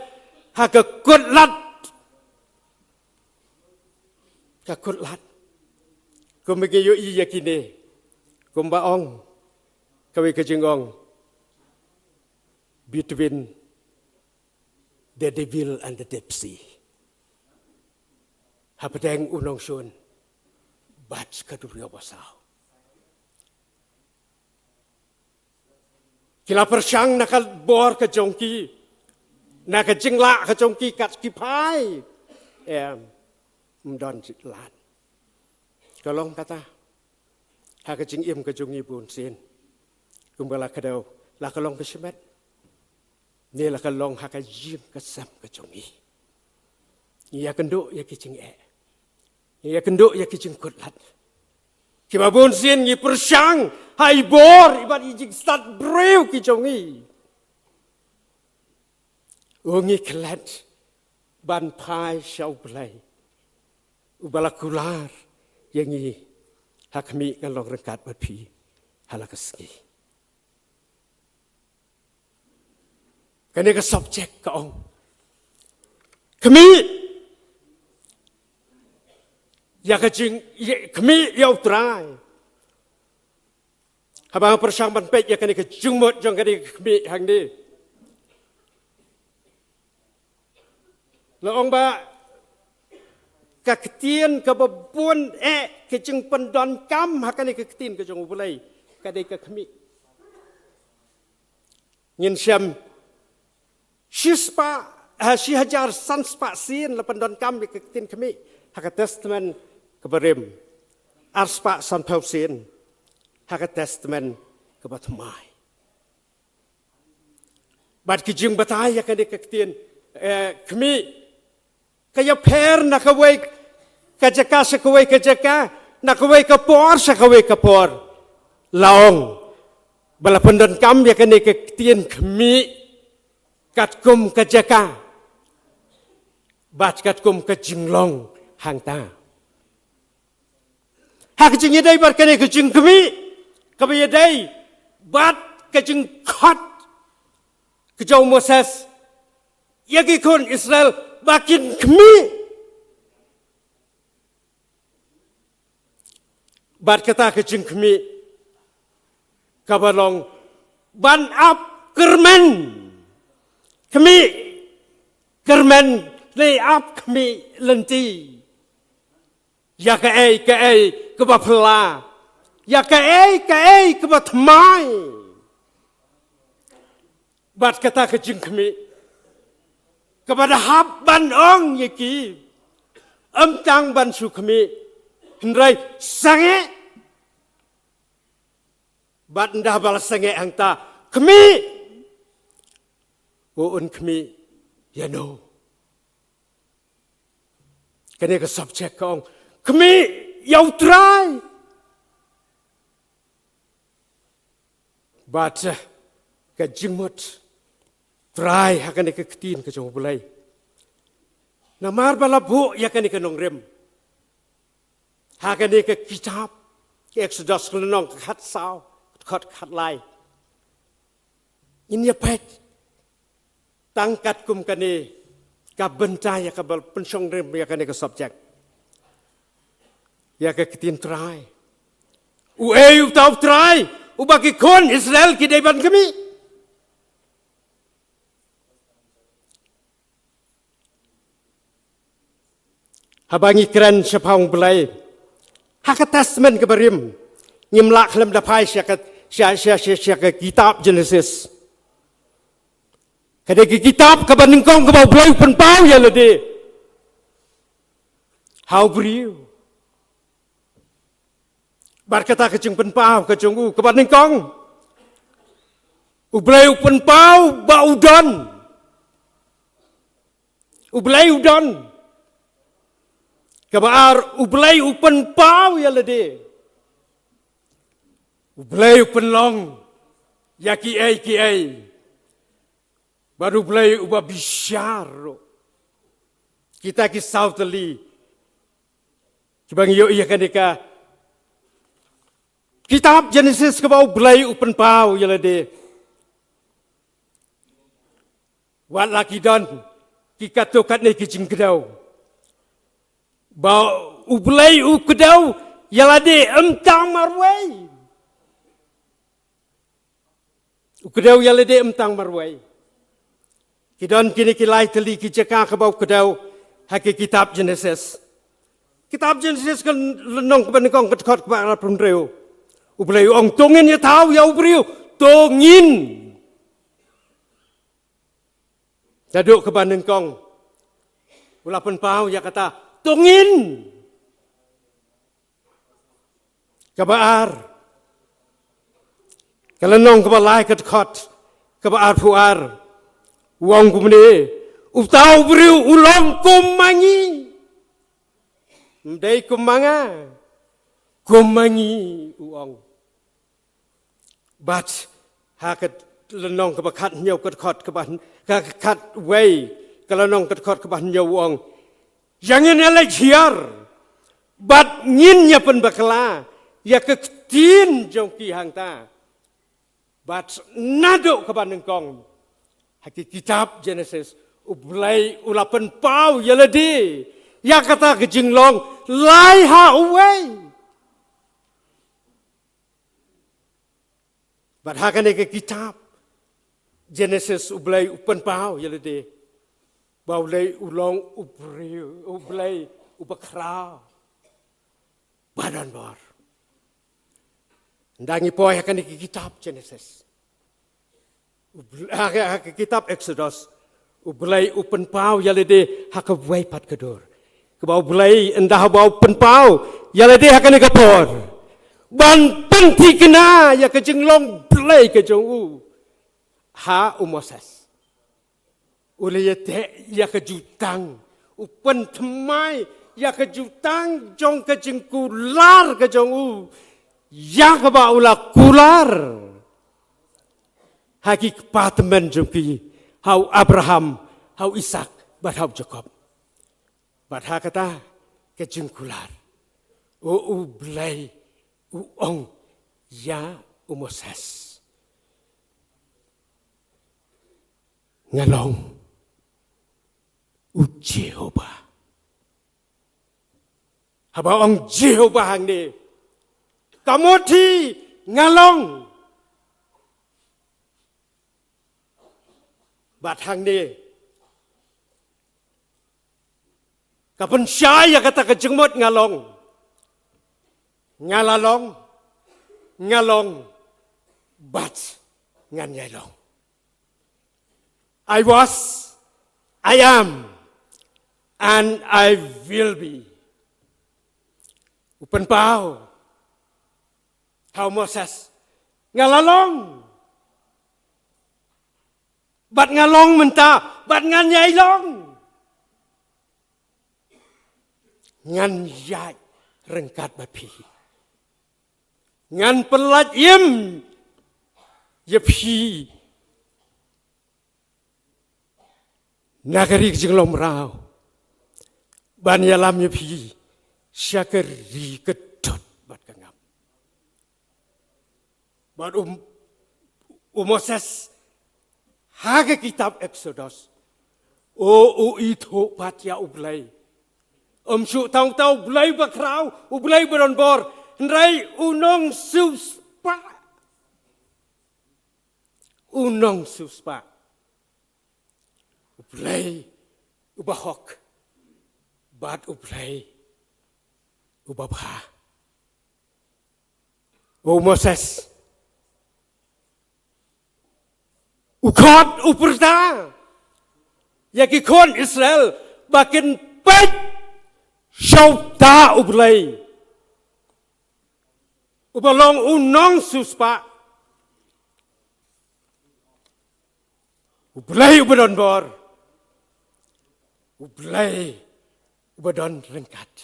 ha ka kut lad. Ka kut lad. Kumba ngi ïohi ïa kine. Kumba ong. Kawei ka jingong. Between the devil and the deep sea. Hapdeng u nongshun bad ka duriaw basaw. Ki la pyrshang na ka bor ka jong ki, na ka jinglah ka jong ki kat ki phai. Em, ym don jinglah. Ka long kata. Ha ka jingim ka jong ngi bun sien. Kumba la ka dei, la ka long ka shimet. Ne la ka long ha ka jingim ka sem ka jong ngi. Ngi ïakynduh ïa ki jingeh. Ngi ïakynduh ïa ki jingkut lad. Kiba bun sien ngi pyrshang ha i bor, i bad i jingstad briew ki jong ngi. U ngi klet ban phai sha U Blei. Uba la kular ïa ngi ha khmih ngan long ryngkat bad phi ha la ka sngi. Kane ka subject ka ong. Khmih ïa ka jing, ïa, khmih ïa U Trai. Haba nga pyrshang ban peit ïa kane ka jingmut jong kane ka khmih hangne. La ong ba ka ktien kaba bun eh ka jingpyndonkam ha kane ka ktien ka jong U Blei ka dei ka khmih. Ngin shem shispah, ha, shi hajar san spah sien la pyndonkam ïa ka ktien khmih ha ka Testament kaba rim. Ar spah san phew sien ha ka Testament kaba thymmai. Bad ki jingbatai ïa kane ka ktien, eh, khmih ka ïapher na kawei ka jaka sha kawei ka jaka, na kawei ka por sha kawei ka por. La ong ba la pyndonkam ïa kane ka ktien khmih katkum ka jaka bad katkum ka jinglong hangta. Ha ka jingïadei bad kane ka jingkhmih kaba ïadei bad ka jingkhot ka jong u Moses ïa ki khun Israel ba kin khmih. Bad kata ka jingkhmih kaba long ban ap kyrmen. Khmih kyrmen, leh ap khmih lynti. Ïa kaei kaei kaba phylla, ïa kaei kaei kaba thymmai. Bad kata ka jingkhmih kaba da hap ban ong ïa ki, ym tang ban shu khmih, hynrei sangeh. Bad ynda ba la sangeh hangta, khmih. U un khmih ïano? Kane ka subject ka ong, khmih ïa U Trai. Bad, eh, ka jingmut Trai ha kane ka ktien ka jong U Blei. Namar ba la buh ïa kane ka nongrim ha kane ka kitab ka Exodus, ka lynnong ka khatsaw, ka dkhot khatlai. Ngin ïa peit tang katkum kane ka bynta ïa kaba la pynshong rim ïa kane ka subject. Ïa ka ktien Trai. Uei uta U Trai uba ki khun Israel ki dei ban khmih? Haba ngi kren shaphang U Blei ha ka Testament kaba rim, ngim lah khlem da phai sha ka, sha, sha, sha, sha ka kitab Genesis. Ka dei ka kitab kaba nyngkong kaba U Blei u pynpaw ïa lade ha u briew. Bad kata ka jingpynpaw ka jong u kaba nyngkong, U Blei u pynpaw ba u don. U Blei u don. Kaba ar, U Blei u pynpaw ïa lade. U Blei u pynlong ïa kiei kiei. Bad U Blei uba bishar ruh. Kita ki saw tylli kiba ngi ïohi ïa kane ka Kitab Genesis kaba U Blei u pynpaw ïa lade. Wat la ki don ki katto katne ki jingkdew, ba U Blei u kdew ïa lade ym tang marwei. U kdew ïa lade ym tang marwei. Ki don kine ki lai tylli ki jaka kaba u kdew ha ki kitab Genesis. Kitab Genesis ka lynnong kaba nyngkong ka dkhot kaba arphew hynriew. U Blei u ong to ngin ïa thaw ïa u briew, to ngin. Naduh kaba nyngkong u la pynpaw ïa kata to ngin. Kaba ar, ka lynnong kaba lai ka dkhot kaba arphew ar. U ong kumne, uta u briew u long kum ma ngi. Ym dei kum ma nga, kum ma ngi u ong. Bad ha ka lynnong kaba khathynñiew ka dkhot kaba, ka khatwei ka lynnong ka dkhot kaba hynñiew u ong, ïa ngin ïa leit hiar bad ngin ïa pynbakla ïa ka ktien jong ki hangta. Bad naduh kaba nyngkong ha ki kitab Genesis U Blei u la pynpaw ïa lade ïa kata ka jinglong lai ha uwei. Bad ha kane ka kitab Genesis U Blei u pynpaw ïa lade ba U Blei u long u briew, U Blei uba khraw ba don bor. Ynda ngi poi ha kane ka kitab Genesis, U Blei, ha ka, ha ka kitab Exodus, U Blei u pynpaw ïa lade ha kawei pat ka dur. Kaba U Blei ynda haba u pynpaw ïa lade ha kane ka por, ban pynthikna ïa ka jinglong Blei ka jong u ha u Moses. U la ïateh ïa ka jutang, u pynthymmai ïa ka jutang jong ka jingkular ka jong u, ïa kaba u la kular ha ki kpa tymmen jong ki, ha u Abraham, ha u Isak bad ha u Jakob. Bad ha kata ka jingkular, u, U Blei u ong ïa u Moses, nga long U Jehobah. Haba ong Jehobah hangne, ka mut hi nga long. Bad hangne ka pynshai ïa kata ka jingmut nga long. Nga la long, nga long, bad ngan ïai long. I was, I am, and I will be. U pynpaw ha u Moses, nga la long, bad nga long mynta, bad ngan ïai long. Ngan ïaid ryngkat bad phi. Ngan pyllait im ïa phi na ka ri ka jinglong mraw, ban ïalam ïa phi sha ka ri ka dud bad ka ngam. Bad u, u Moses ha ka kitab Exodus, u, u ithuh pat ïa U Blei. Ym shu tang uta U Blei ba khraw, U Blei ba don bor, hynrei u nongsiewspah. U nongsiewspah. U Blei uba hok bad U Blei uba bha. U Moses, u khot u pyrta ïa ki khun Israel ba kin peit sha uta U Blei uba long u nongsiewspah, U Blei uba don bor, U Blei uba don ryngkat.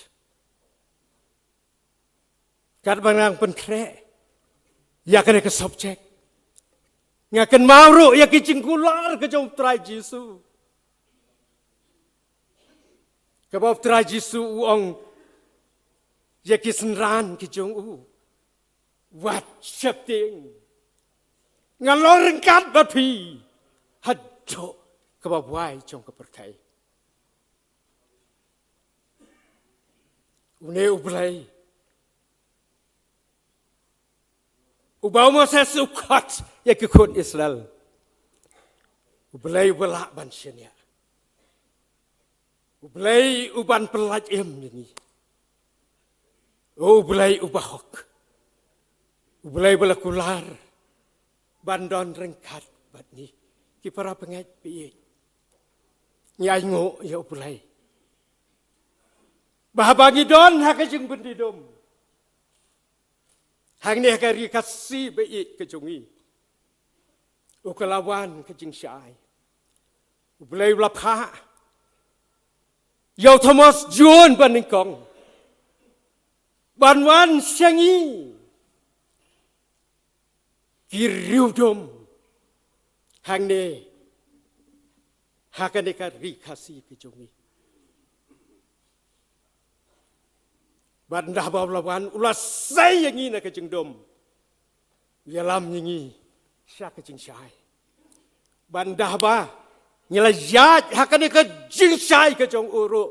Katba nga dang pynkhreh ïa kane ka subject, nga kynmaw ruh ïa ki jingkular ka jong U Trai Jisu. Kaba U Trai Jisu u ong ïa ki synran ki jong u, Wat sheptieng. Ngan long ryngkat bad phi haduh kaba wai jong ka pyrthei. Une U Blei uba u Moses u khot ïa ki khun Israel, U Blei uba lah ban shaniah, U Blei uban pyllait im ïa ngi. O U Blei uba hok, U Blei uba la kular ban don ryngkat bad ngi. Ki para bangeit, phi ïeit, ngi ainguh ïa U Blei ba haba ngi don ha ka jingbyndi dum hangne ha ka ri Khasi ba ïeit ka jong ngi, u ka la wan ka jingshai. U Blei u la phah ïa u Thomas Jones ba nyngkong ban wan sha ngi ki riewdum hangne ha kane ka ri Khasi ka jong ngi. Bad ynda ba u la wan, u la sei ïa ngi na ka jingdum, u ïalam ïa ngi sha ka jingshai. Bad ynda ba ngi la ïaid ha kane ka jingshai ka jong u ruh,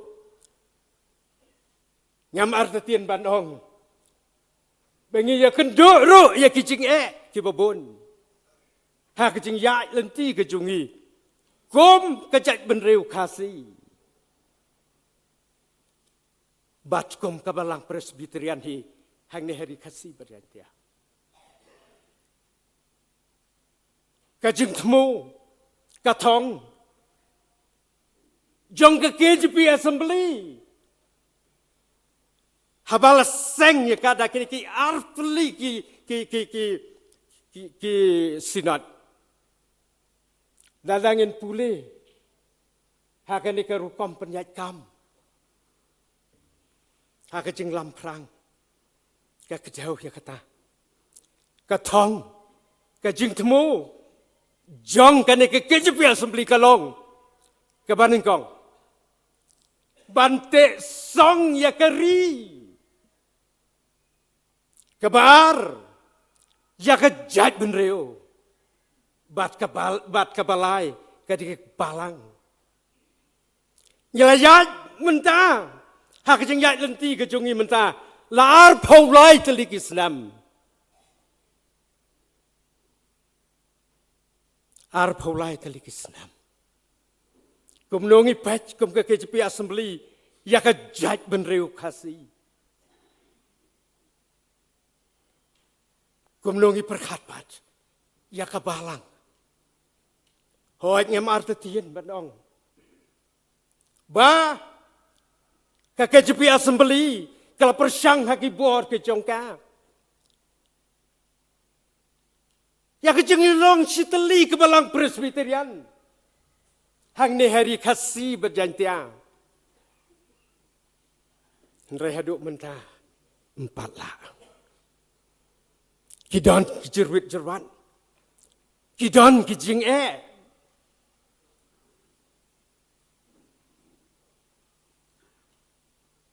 ngam artatien ban ong ba ngi ïakynduh ruh ïa ki jingeh kiba bun ha ka jingïaid lynti ka jong ngi kum ka jaitbynriew Khasi. Bad kum ka Balang Presbyterian hi hangne ha ri Khasi bad Jaiñtia, ka jingthmu, ka thong jong ka K J P Assembly, haba la seng ïa ka da kine ki arphew ki, ki, ki, ki, ki, ki synod, lada ngin pule ha kane ka rukom pynïaid kam ha ka jinglamphrang, ka kdew ïa kata, ka thong, ka jingthmu jong kane ka K J P Assembly ka long kaba nyngkong, ban teh song ïa ka ri. Kaba ar, ïa ka jaitbynriew. Bad kaba, bad kaba lai, ka dei ka balang. Ngi la ïaid mynta ha ka jingïaid lynti ka jong ngi mynta la arphew lai tylli ki snem. Arphew lai tylli ki snem. Kumno ngi peit kum ka K J P Assembly ïa ka jaitbynriew Khasi? Kumno ngi pyrkhat pat ïa ka balang? Hooid, ngam artatien ban ong ba ka K J P Assembly ka la pyrshang ha ki bor ka jong ka ïa ka jinglong shitylli ka Balang Presbyterian hangne ha ri Khasi bad Jaiñtia. Hynrei haduh mynta ym pat lah. Ki don ki jyrwit jyrwan, ki don ki jingeh.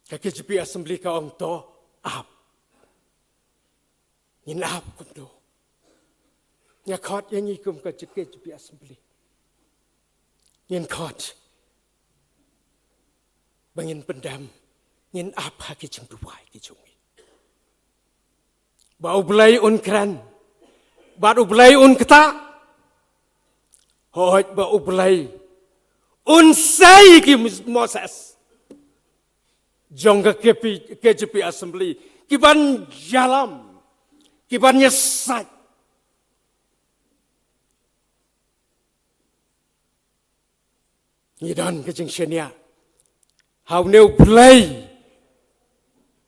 Ka K J P Assembly ka ong to ap. Ngin ap kumno? Nga khot ïa ngi kum ka K J P Assembly, ngin khot ba ngin pyndem, ngin ap ha ki jingduwai ki jong ngi. Ba U Blei un kren, bad U Blei un ktah. Hooid, ba U Blei un sei ki Moses jong ka K P, K J P Assembly, ki ban ïalam, ki ban ïasaid. Ngi don ka jingshaniah ha une U Blei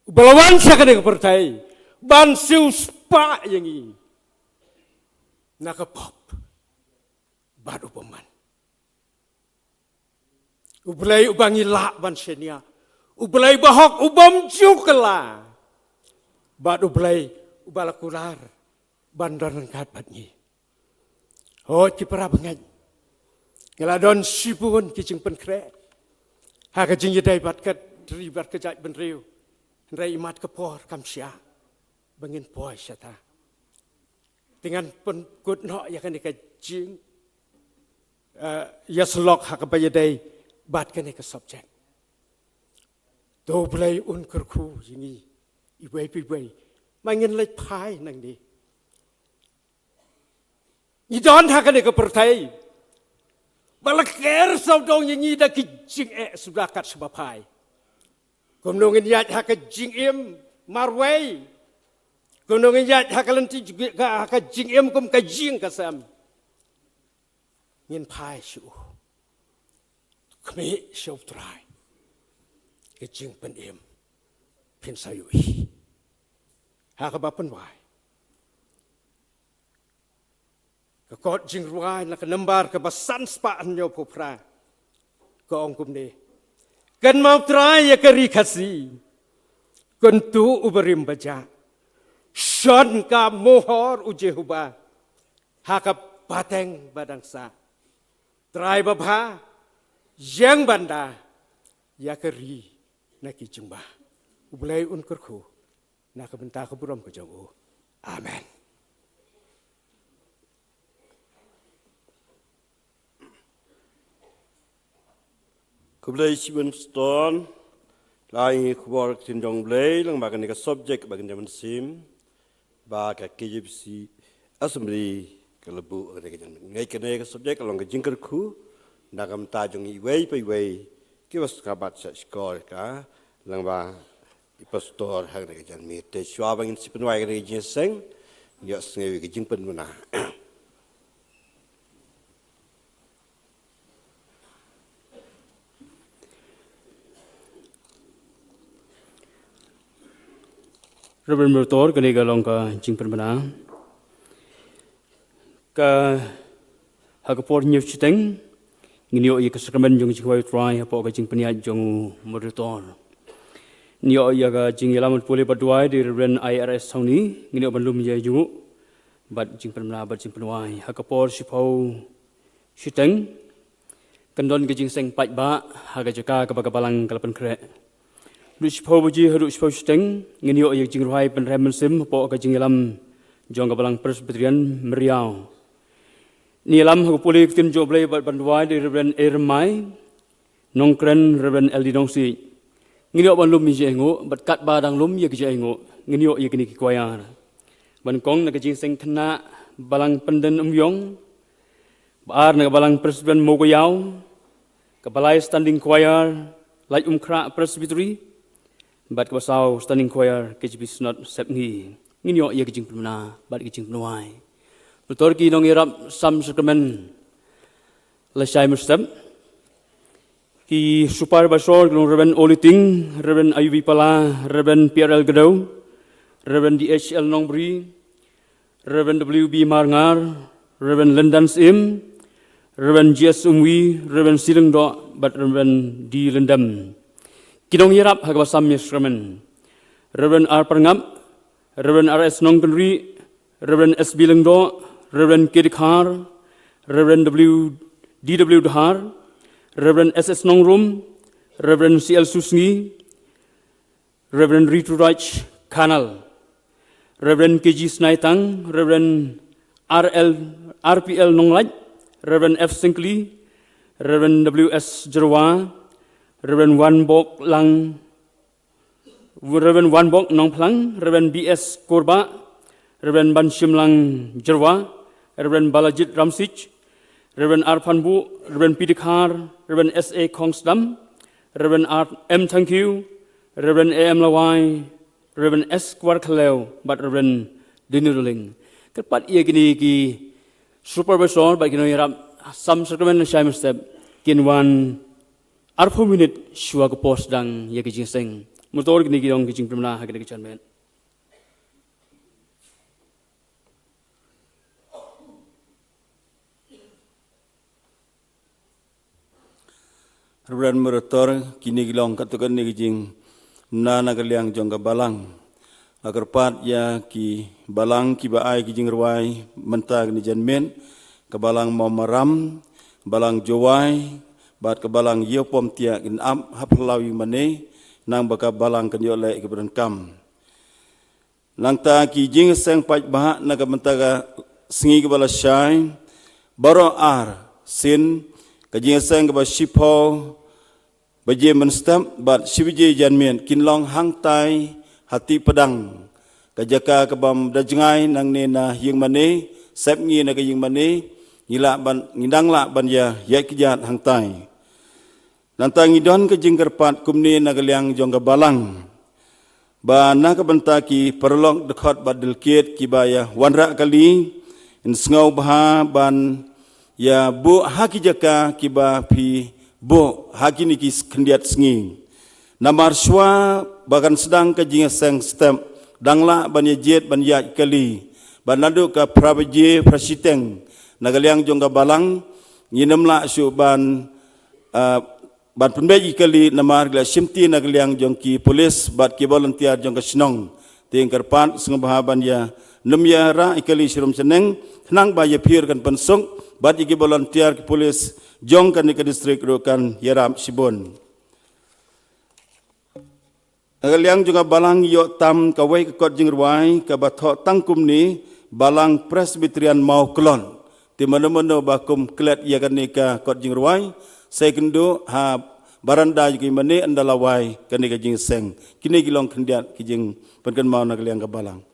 uba la wan sha kane ka pyrthei ban siewspah ïa ngi na ka pop bad u bymman. U Blei uba ngi lah ban shaniah, U Blei uba hok, u bym ju kylla, bad U Blei uba la kular ban don ryngkat bad ngi. Hooid, ki para bangeit, nga la don shibun ki jingpynkhreh ha ka jingïadei bad ka ri bad ka jaitbynriew, hynrei imat ka por kam shah ba ngin poi shata. Te ngan pynkut noh ïa kane ka jing, eh, ïa syllok ha kaba ïadei bad kane ka subject. To U Blei un kyrkhu ïa ngi iwei pa iwei. Ma ngin leit phai nangne. Ngi don ha kane ka pyrthei ba la ker sawdong ïa ngi da ki jingeh suda kat shaba phai. Kumno ngin ïaid ha ka jingim marwei? Kumno ngin ïaid ha ka lynti jong ka, ha ka jingim kum ka jing ka sem? Ngin phai sha u, khmih sha U Trai. Ka jingpynim phin sa ïohi. Ha kaba pynwai, ka kot jingrwai na ka nambar kaba san spah hynñiew phew phra ka ong kumne: Kynmaw Trai ïa ka ri Khasi, kyntu u barim bajah, shon ka mohor u Jehobah ha ka pateng ba dang sah. Trai babha, ïeng ban da ïa ka ri na ki jingbah. U Blei un kyrkhu na ka bynta ka burom ka jong u. Amen. Khublei shibun Pastor. Lai khubor ktien jong U Blei lyngba kane ka subject ba ngin ïa mynsiem, ba ka K J B C Assembly ka la buh kane ka jingmynsiem. Ngi kane ka subject ka long ka jingkyrkhu na ka bynta jong iwei pa iwei kiba sngap bad shah shkor ka, lyngba i Pastor ha kane ka janmiet. Te shuwa ba ngin sa pynwai kane ka jingïaseng, ngin ïohsngew ïa ka jingpynbna. Reverend Meritor, kane ka long ka jingpynbna. Ka, ha ka por hynñiew shiteng ngin ïoh ïa ka sakramen jong ka jingkhawai U Trai hapoh ka jingpynïaid jong u Meritor. Ngin ïoh ïa ka jingïalam pule bad duwai da i Reverend I R S Sawni. Ngin ïoh ban lum ïa i jong u bad jingpynbna bad jingpynwai. Ha ka por shiphew shiteng kan don ka jingïaseng paidbah ha ka jaka kaba ka balang ka la pynkhreh. Haduh shiphew baje haduh shiphew shiteng ngin ïoh ïa ka jingrwai pynrem mynsiem hapoh ka jingïalam jong ka balang Presbyterian Meriaw. Ngin ïalam ha ka pule ktien jong U Blei bad ban duwai da i Reverend A Rymbai, nongkren Reverend L D Nongsiej. Ngin ïoh ban lum ïa i jong u bad katba dang lum ïa i jong u ngin ïoh ïa kine ki choir. Ba nyngkong na ka jingïaseng khynnah balang Pyndenumïong, ba ar na ka balang Presbyterian Mowkaiaw, kaba lai Standing Choir Laitumkhrah Presbytery, bad kaba saw Standing Choir K J B Synod Sepngi. Ngin ïoh ïa ka jingpynbna bad ka jingpynwai. Meritor, ki nongïarap sam sakramen lashai mynstep. Ki supervisor ki long Reverend O Liting, Reverend Ayubi Pala, Reverend P R L Gdew, Reverend D H L Nongbri, Reverend W B Marngar, Reverend Lyndan Syiem, Reverend J S Umwi, Reverend C Lyngdoh bad Reverend D Lyndem. Ki nongïarap ha kaba sam ïa sakramen: Reverend R Pyrngap, Reverend R S Nongkynrih, Reverend S B Lyngdoh, Reverend K Dkhar, Reverend W, D W Dhar, Reverend S S Nongrum, Reverend C L Susngi, Reverend Rituraj Khanal, Reverend K G Snaitang, Reverend R L, R P L Nonglait, Reverend F Syngkli, Reverend W S Jyrwa, Reverend Wanbok Lang, Reverend Wanbok Nongphlang, Reverend B S Kurbah, Reverend Banshimlang Jyrwa, Reverend Balajit Ramsich, Reverend R Phanbuh, Reverend P Dkhar, Reverend S A Khongsdam, Reverend R M Thangkhiew, Reverend A M Lawai, Reverend S Kwarkhylliew bad Reverend Daniel Doling. Kyrpad ïa kine ki supervisor bad ki nongïarap sam sakramen lashai mynstep kin wan arphew minit shuwa ka por sdang ïa ka jingïaseng. Meritor, kine ki long ki jingpynbna ha kane ka janmiet. Reverend Meritor, kine ki long katto katne ki jingpynbna na ka liang jong ka balang. Nga kyrpad ïa ki balang kiba ai ki jingrwai mynta kane ka janmiet, ka balang Mawmaram, balang Jowai bad ka balang Ïewpom Tiah, kin ap ha phyllaw ïing mane, nang ba ka balang kan ïoh leh ïa kiba donkam. Nangta ki jingïaseng paidbah na ka bynta ka sngi kaba la shai, baroh ar sien, ka jingïaseng kaba shiphew baje mynstep bad shi baje janmiet kin long hangtai ha Tihpadang, ka jaka kabym da jngai nangne na ïingmane, sepngi na ka ïingmane, ngi lah ban, ngi dang lah ban ïa ïaid kjat hangtai. Nangta ngi don ka jingkyrpad kumne na ka liang jong ka balang, ba na ka bynta ki paralok dkhot bad delegate kiba ïa wanrah kali, yn sngewbha ban ïa buh ha ki jaka kiba phi buh ha kine ki khyndiat sngi. Namar shuwa ba kan sdang ka jingïaseng step, dang lah ban ïa jied ban ïaid kali, ba naduh ka phra baje phra shiteng na ka liang jong ka balang, ngim lah shuh ban, ah, ban pynbeit ïa kali namar ki la shimti na ka liang jong ki pulit bad ki volunteer jong ka shnong. Te nga kyrpad sngewbha ban ïa nym ïa rah ïa kali sharum shaneng, khnang ba ïa phi ruh kan pynsuk bad ïa ki volunteer ki pulit jong kane ka district ruh kan ïarap shibun. Na ka liang jong ka balang ïoh tam kawei ka kot jingrwai kaba thoh tang kumne, Balang Presbyterian Mawklon. Te mano mano ba kum klet ïa kane ka kot jingrwai, sa ïakynduh ha baranda jong ka ïingmane ynda la wai kane ka jingïaseng. Kine ki long khyndiat ki jingpynkynmaw na ka liang ka balang.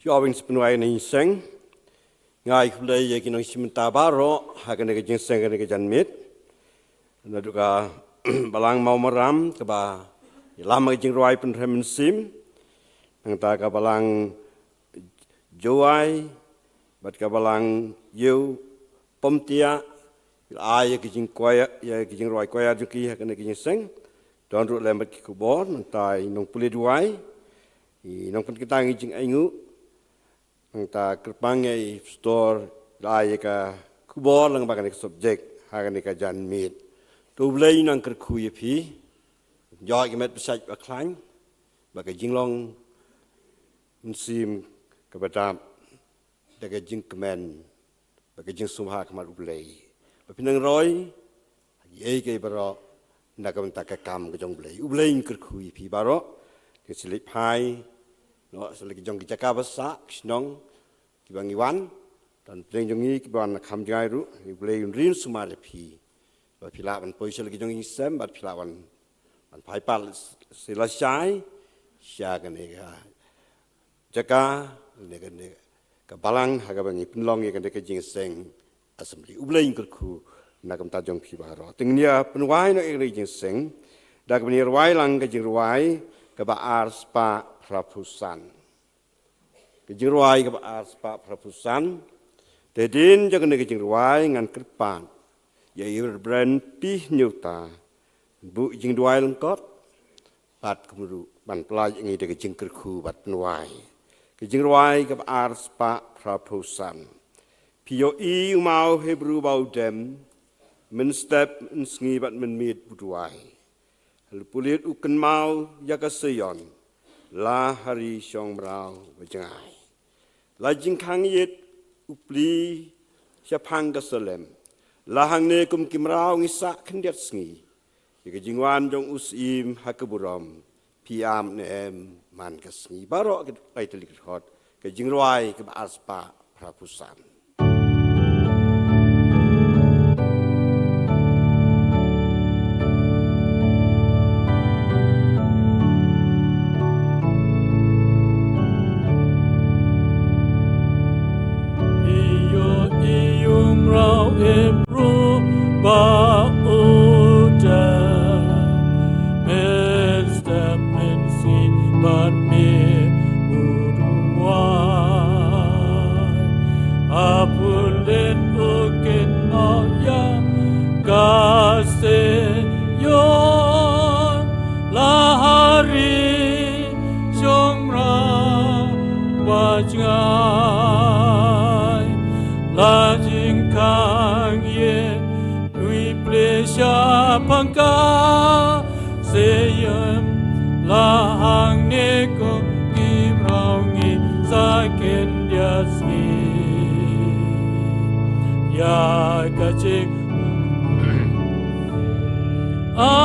Shuwa ban sa pynwai na ïing seng, nga ai khublei ïa ki nongshim bynta baroh ha kane ka jingïaseng, kane ka janmiet. Naduh ka Balang Mawmaram kaba ïalam ka jingrwai pynrem mynsiem, nangta ka Balang Jowai bad ka Balang Ïew Pamtia, ki la ai ïa ka jingkwai, ïa ka jingrwai kwai jong ki ha kane ka jingïaseng. Don ruh lem bad ki khubor, nangta i nongpule duwai, i nongpynkyntang ïa ka jingainguh, nangta kyrpang ïa i pastor, la ai ïa ka khubor lyngba kane ka subject ha kane ka janmiet. To U Blei un nang kyrkhu ïa phi, jot ki met ba shait ba khlaiñ, ba ka jinglong mynsiem kaba dap da ka jingkmen, ba ka jingsngewbha ha khmat U Blei, ba phin nang roi ha kiei kiei baroh na ka bynta ka kam ka jong U Blei. U Blei un kyrkhu ïa phi baroh. Te sa leit phai noh sha la ki jong ki jaka ba sah, ki shnong kiba ngi wan, don pdeng jong ngi kiba wan na kham jngai ruh. U Blei un ri un sumar ïa phi, ba phi lah ban poi sha la ki jong ki sem, bad phi lah ban, ban phai pat sha lashai, sha kane ka jaka, ne kane ka balang ha kaba ngi pynlong ïa kane ka jingïaseng assembly. U Blei un kyrkhu na ka bynta jong phi baroh. Te ngin ïa pynwai noh ïa kane ka jingïaseng da kaba ngin ïa rwai lang ka jingrwai kaba ar spah phra phew san. Ka jingrwai kaba ar spah phra phew san. Te hadien jong kane ka jingrwai ngan kyrpad ïa i Reverend P Hynñiewta, buh jingduwai lyngkot, bad kumjuh ban pynlait ïa ngi da ka jingkyrkhu bad pynwai. Ka jingrwai kaba ar spah phra phew san. Phi ïohi u maw Hebru ba u dem, mynstep mynsngi bad mynmiet u duwai. Ha la pulit u kynmaw ïa ka Seion, la ha ri shong mraw ba jngai. La jingkhang ïit u plie shaphang ka salem. La hangne kum ki mraw ngi sah khyndiat sngi ïa ka jingwan jong u Syiem ha ka burom. Phi ap ne em man ka sngi? Baroh ki lai tylli ki dkhot, ka jingrwai kaba ar spah phra phew san. Ïoh ïa u mraw Hebru ba u dem, mynstep mynsngi bad mynmiet u duwai. Ha la pulit u kynmaw ïa ka Seion, la ha ri shong mraw ba jngai. La jingkhang ïit u plie shaphang ka Seion, la hangne kum ki mraw ngi sah khyndiat sngi ïa ka jing- ha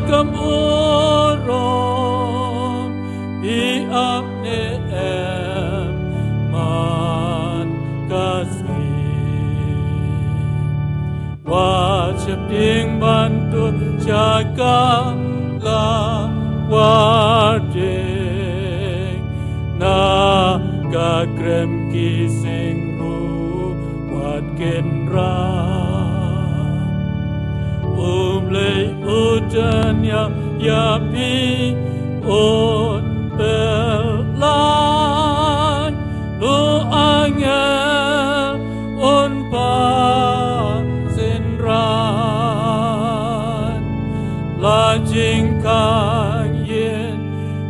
Kam u Rom, phi ap ne em man ka sngi? Wat sheptieng ban tu sha ka la war ding na ka krem ki sing ruh wat kin rah. U Blei u tynñiang ïa phi, un pynlait, u angel un pan synran. La jingkhang ïit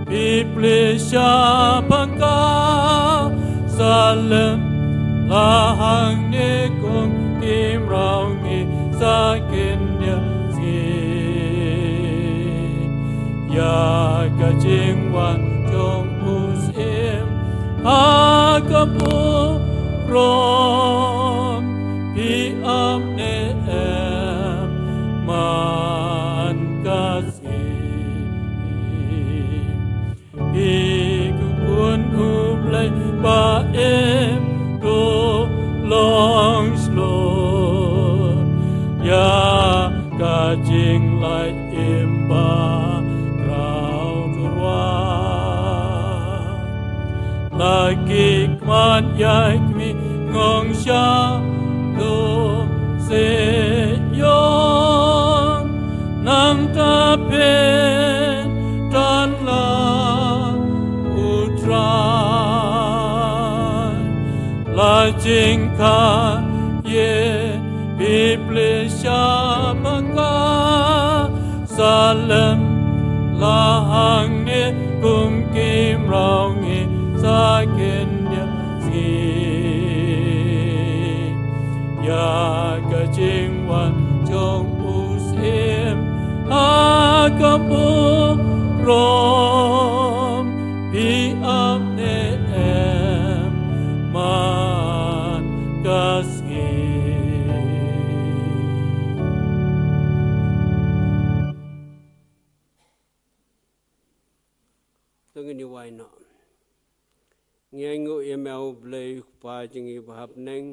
phi plie shaphang ka salem, la hangne kum ki mraw ngi sa khyndiat sngi. Ïa ka jingwan jong u Syiem ha ka burom, phi ap ne em man ka sngi? Phi khun u Blei ba im duh long shlur, ïa ka jinglait im ba khraw tyrwa. La ki khmat ïai khmih ngong sha lum Sion, nangta phin don la u Trai. La jingkhang ïit phi plie shaphang ka salem, la hangne kum ki mraw ngi sa khyndiat sngi. Ïa ka jingwan jong u Syiem ha ka burom, phi ap ne em man ka sngi? To ngin ïa wai noh. Ngi ainguh ïa me, A U Blei, U Kpa jong ngi uba ha bneng,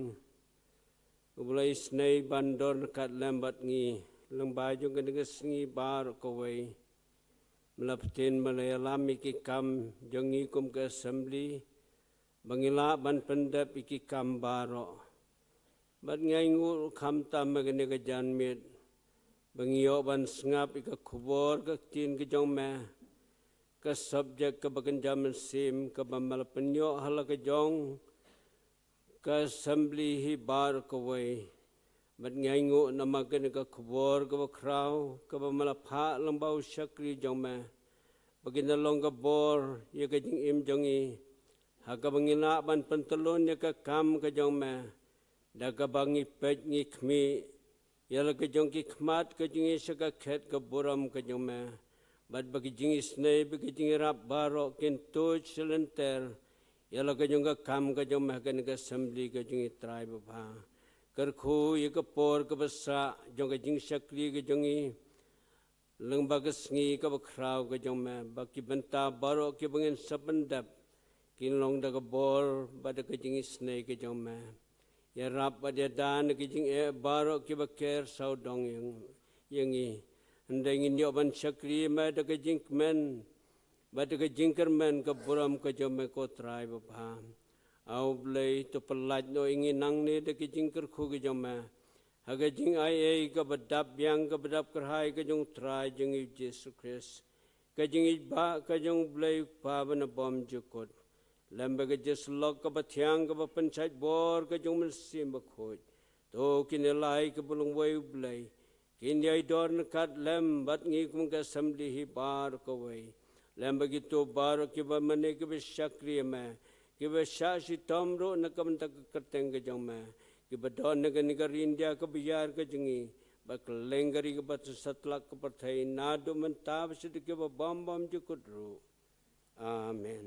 uba la isynei ban don ryngkat lem bad ngi lyngba jong kane ka sngi baroh kawei. Me la pynbeit, me la ïalam ïa ki kam jong ngi kum ka assembly, ba ngin lah ban pyndep ïa ki kam baroh. Bad ngi ainguh khamtam ha kane ka janmiet ba ngin ïoh ban sngap ïa ka khubor ka ktien ka jong me, ka subject kaba kynja mynsiem kaba me la pynïoh ha la ka jong ka assembly hi baroh kawei. Bad ngi ainguh namar kane ka khubor kaba khraw kaba me la phah lyngba u shakri jong me, ba kin da long ka bor ïa ka jingim jong ngi, ha kaba ngin lah ban pyntylun ïa ka kam ka jong me, da kaba ngi peit ngi khmih ïa la ka jong ki khmat ka jong ngi sha ka khet ka burom ka jong me, bad ba ki jingisynei bad ki jingïarap baroh kin tuid sha lynter ïa la ka jong ka kam ka jong me ha kane ka assembly ka jong ngi, Trai babha. Kyrkhu ïa ka por kaba sah jong ka jingshakri ka jong ngi lyngba ka sngi kaba khraw ka jong me, ba ki bynta baroh kiba ngin sa pyndep kin long da ka bor bad da ka jingisynei ka jong me. Ïarap bad ïada na ki jingeh baroh kiba ker sawdong ïa ngi. Hynrei ngin ïoh ban shakri ïa me da ka jingkmen bad da ka jingkyrmen ka burom ka jong me, ko Trai babha. A U Blei, to pyllait noh ïa ngi nangne da ka jingkyrkhu ka jong me, ha ka jingaiei kaba dap biang kaba dap kyrhai ka jong u Trai jong ngi u Jisu Khrist, ka jingïeit bah ka jong U Blei U Kpa ba na bymjukut, lem bad ka jingïasyllok kaba thiang kaba pynshait bor ka jong u Mynsiem Bakhuid. To kine lai kaba long wei, U Blei, kin ïai don ryngkat lem bad ngi kum ka assembly hi baroh kawei, lem bad kito baroh kiba mane kiba shakri ïa me, kiba shah shitom ruh na ka bynta ka kyrteng ka jong me, kiba don na kane ka ri India kaba ïar ka jong ngi, bad kylleng ka ri kaba satlak ka pyrthei, naduh mynta bad shaduh kiba bym bymjukut ruh. Amen.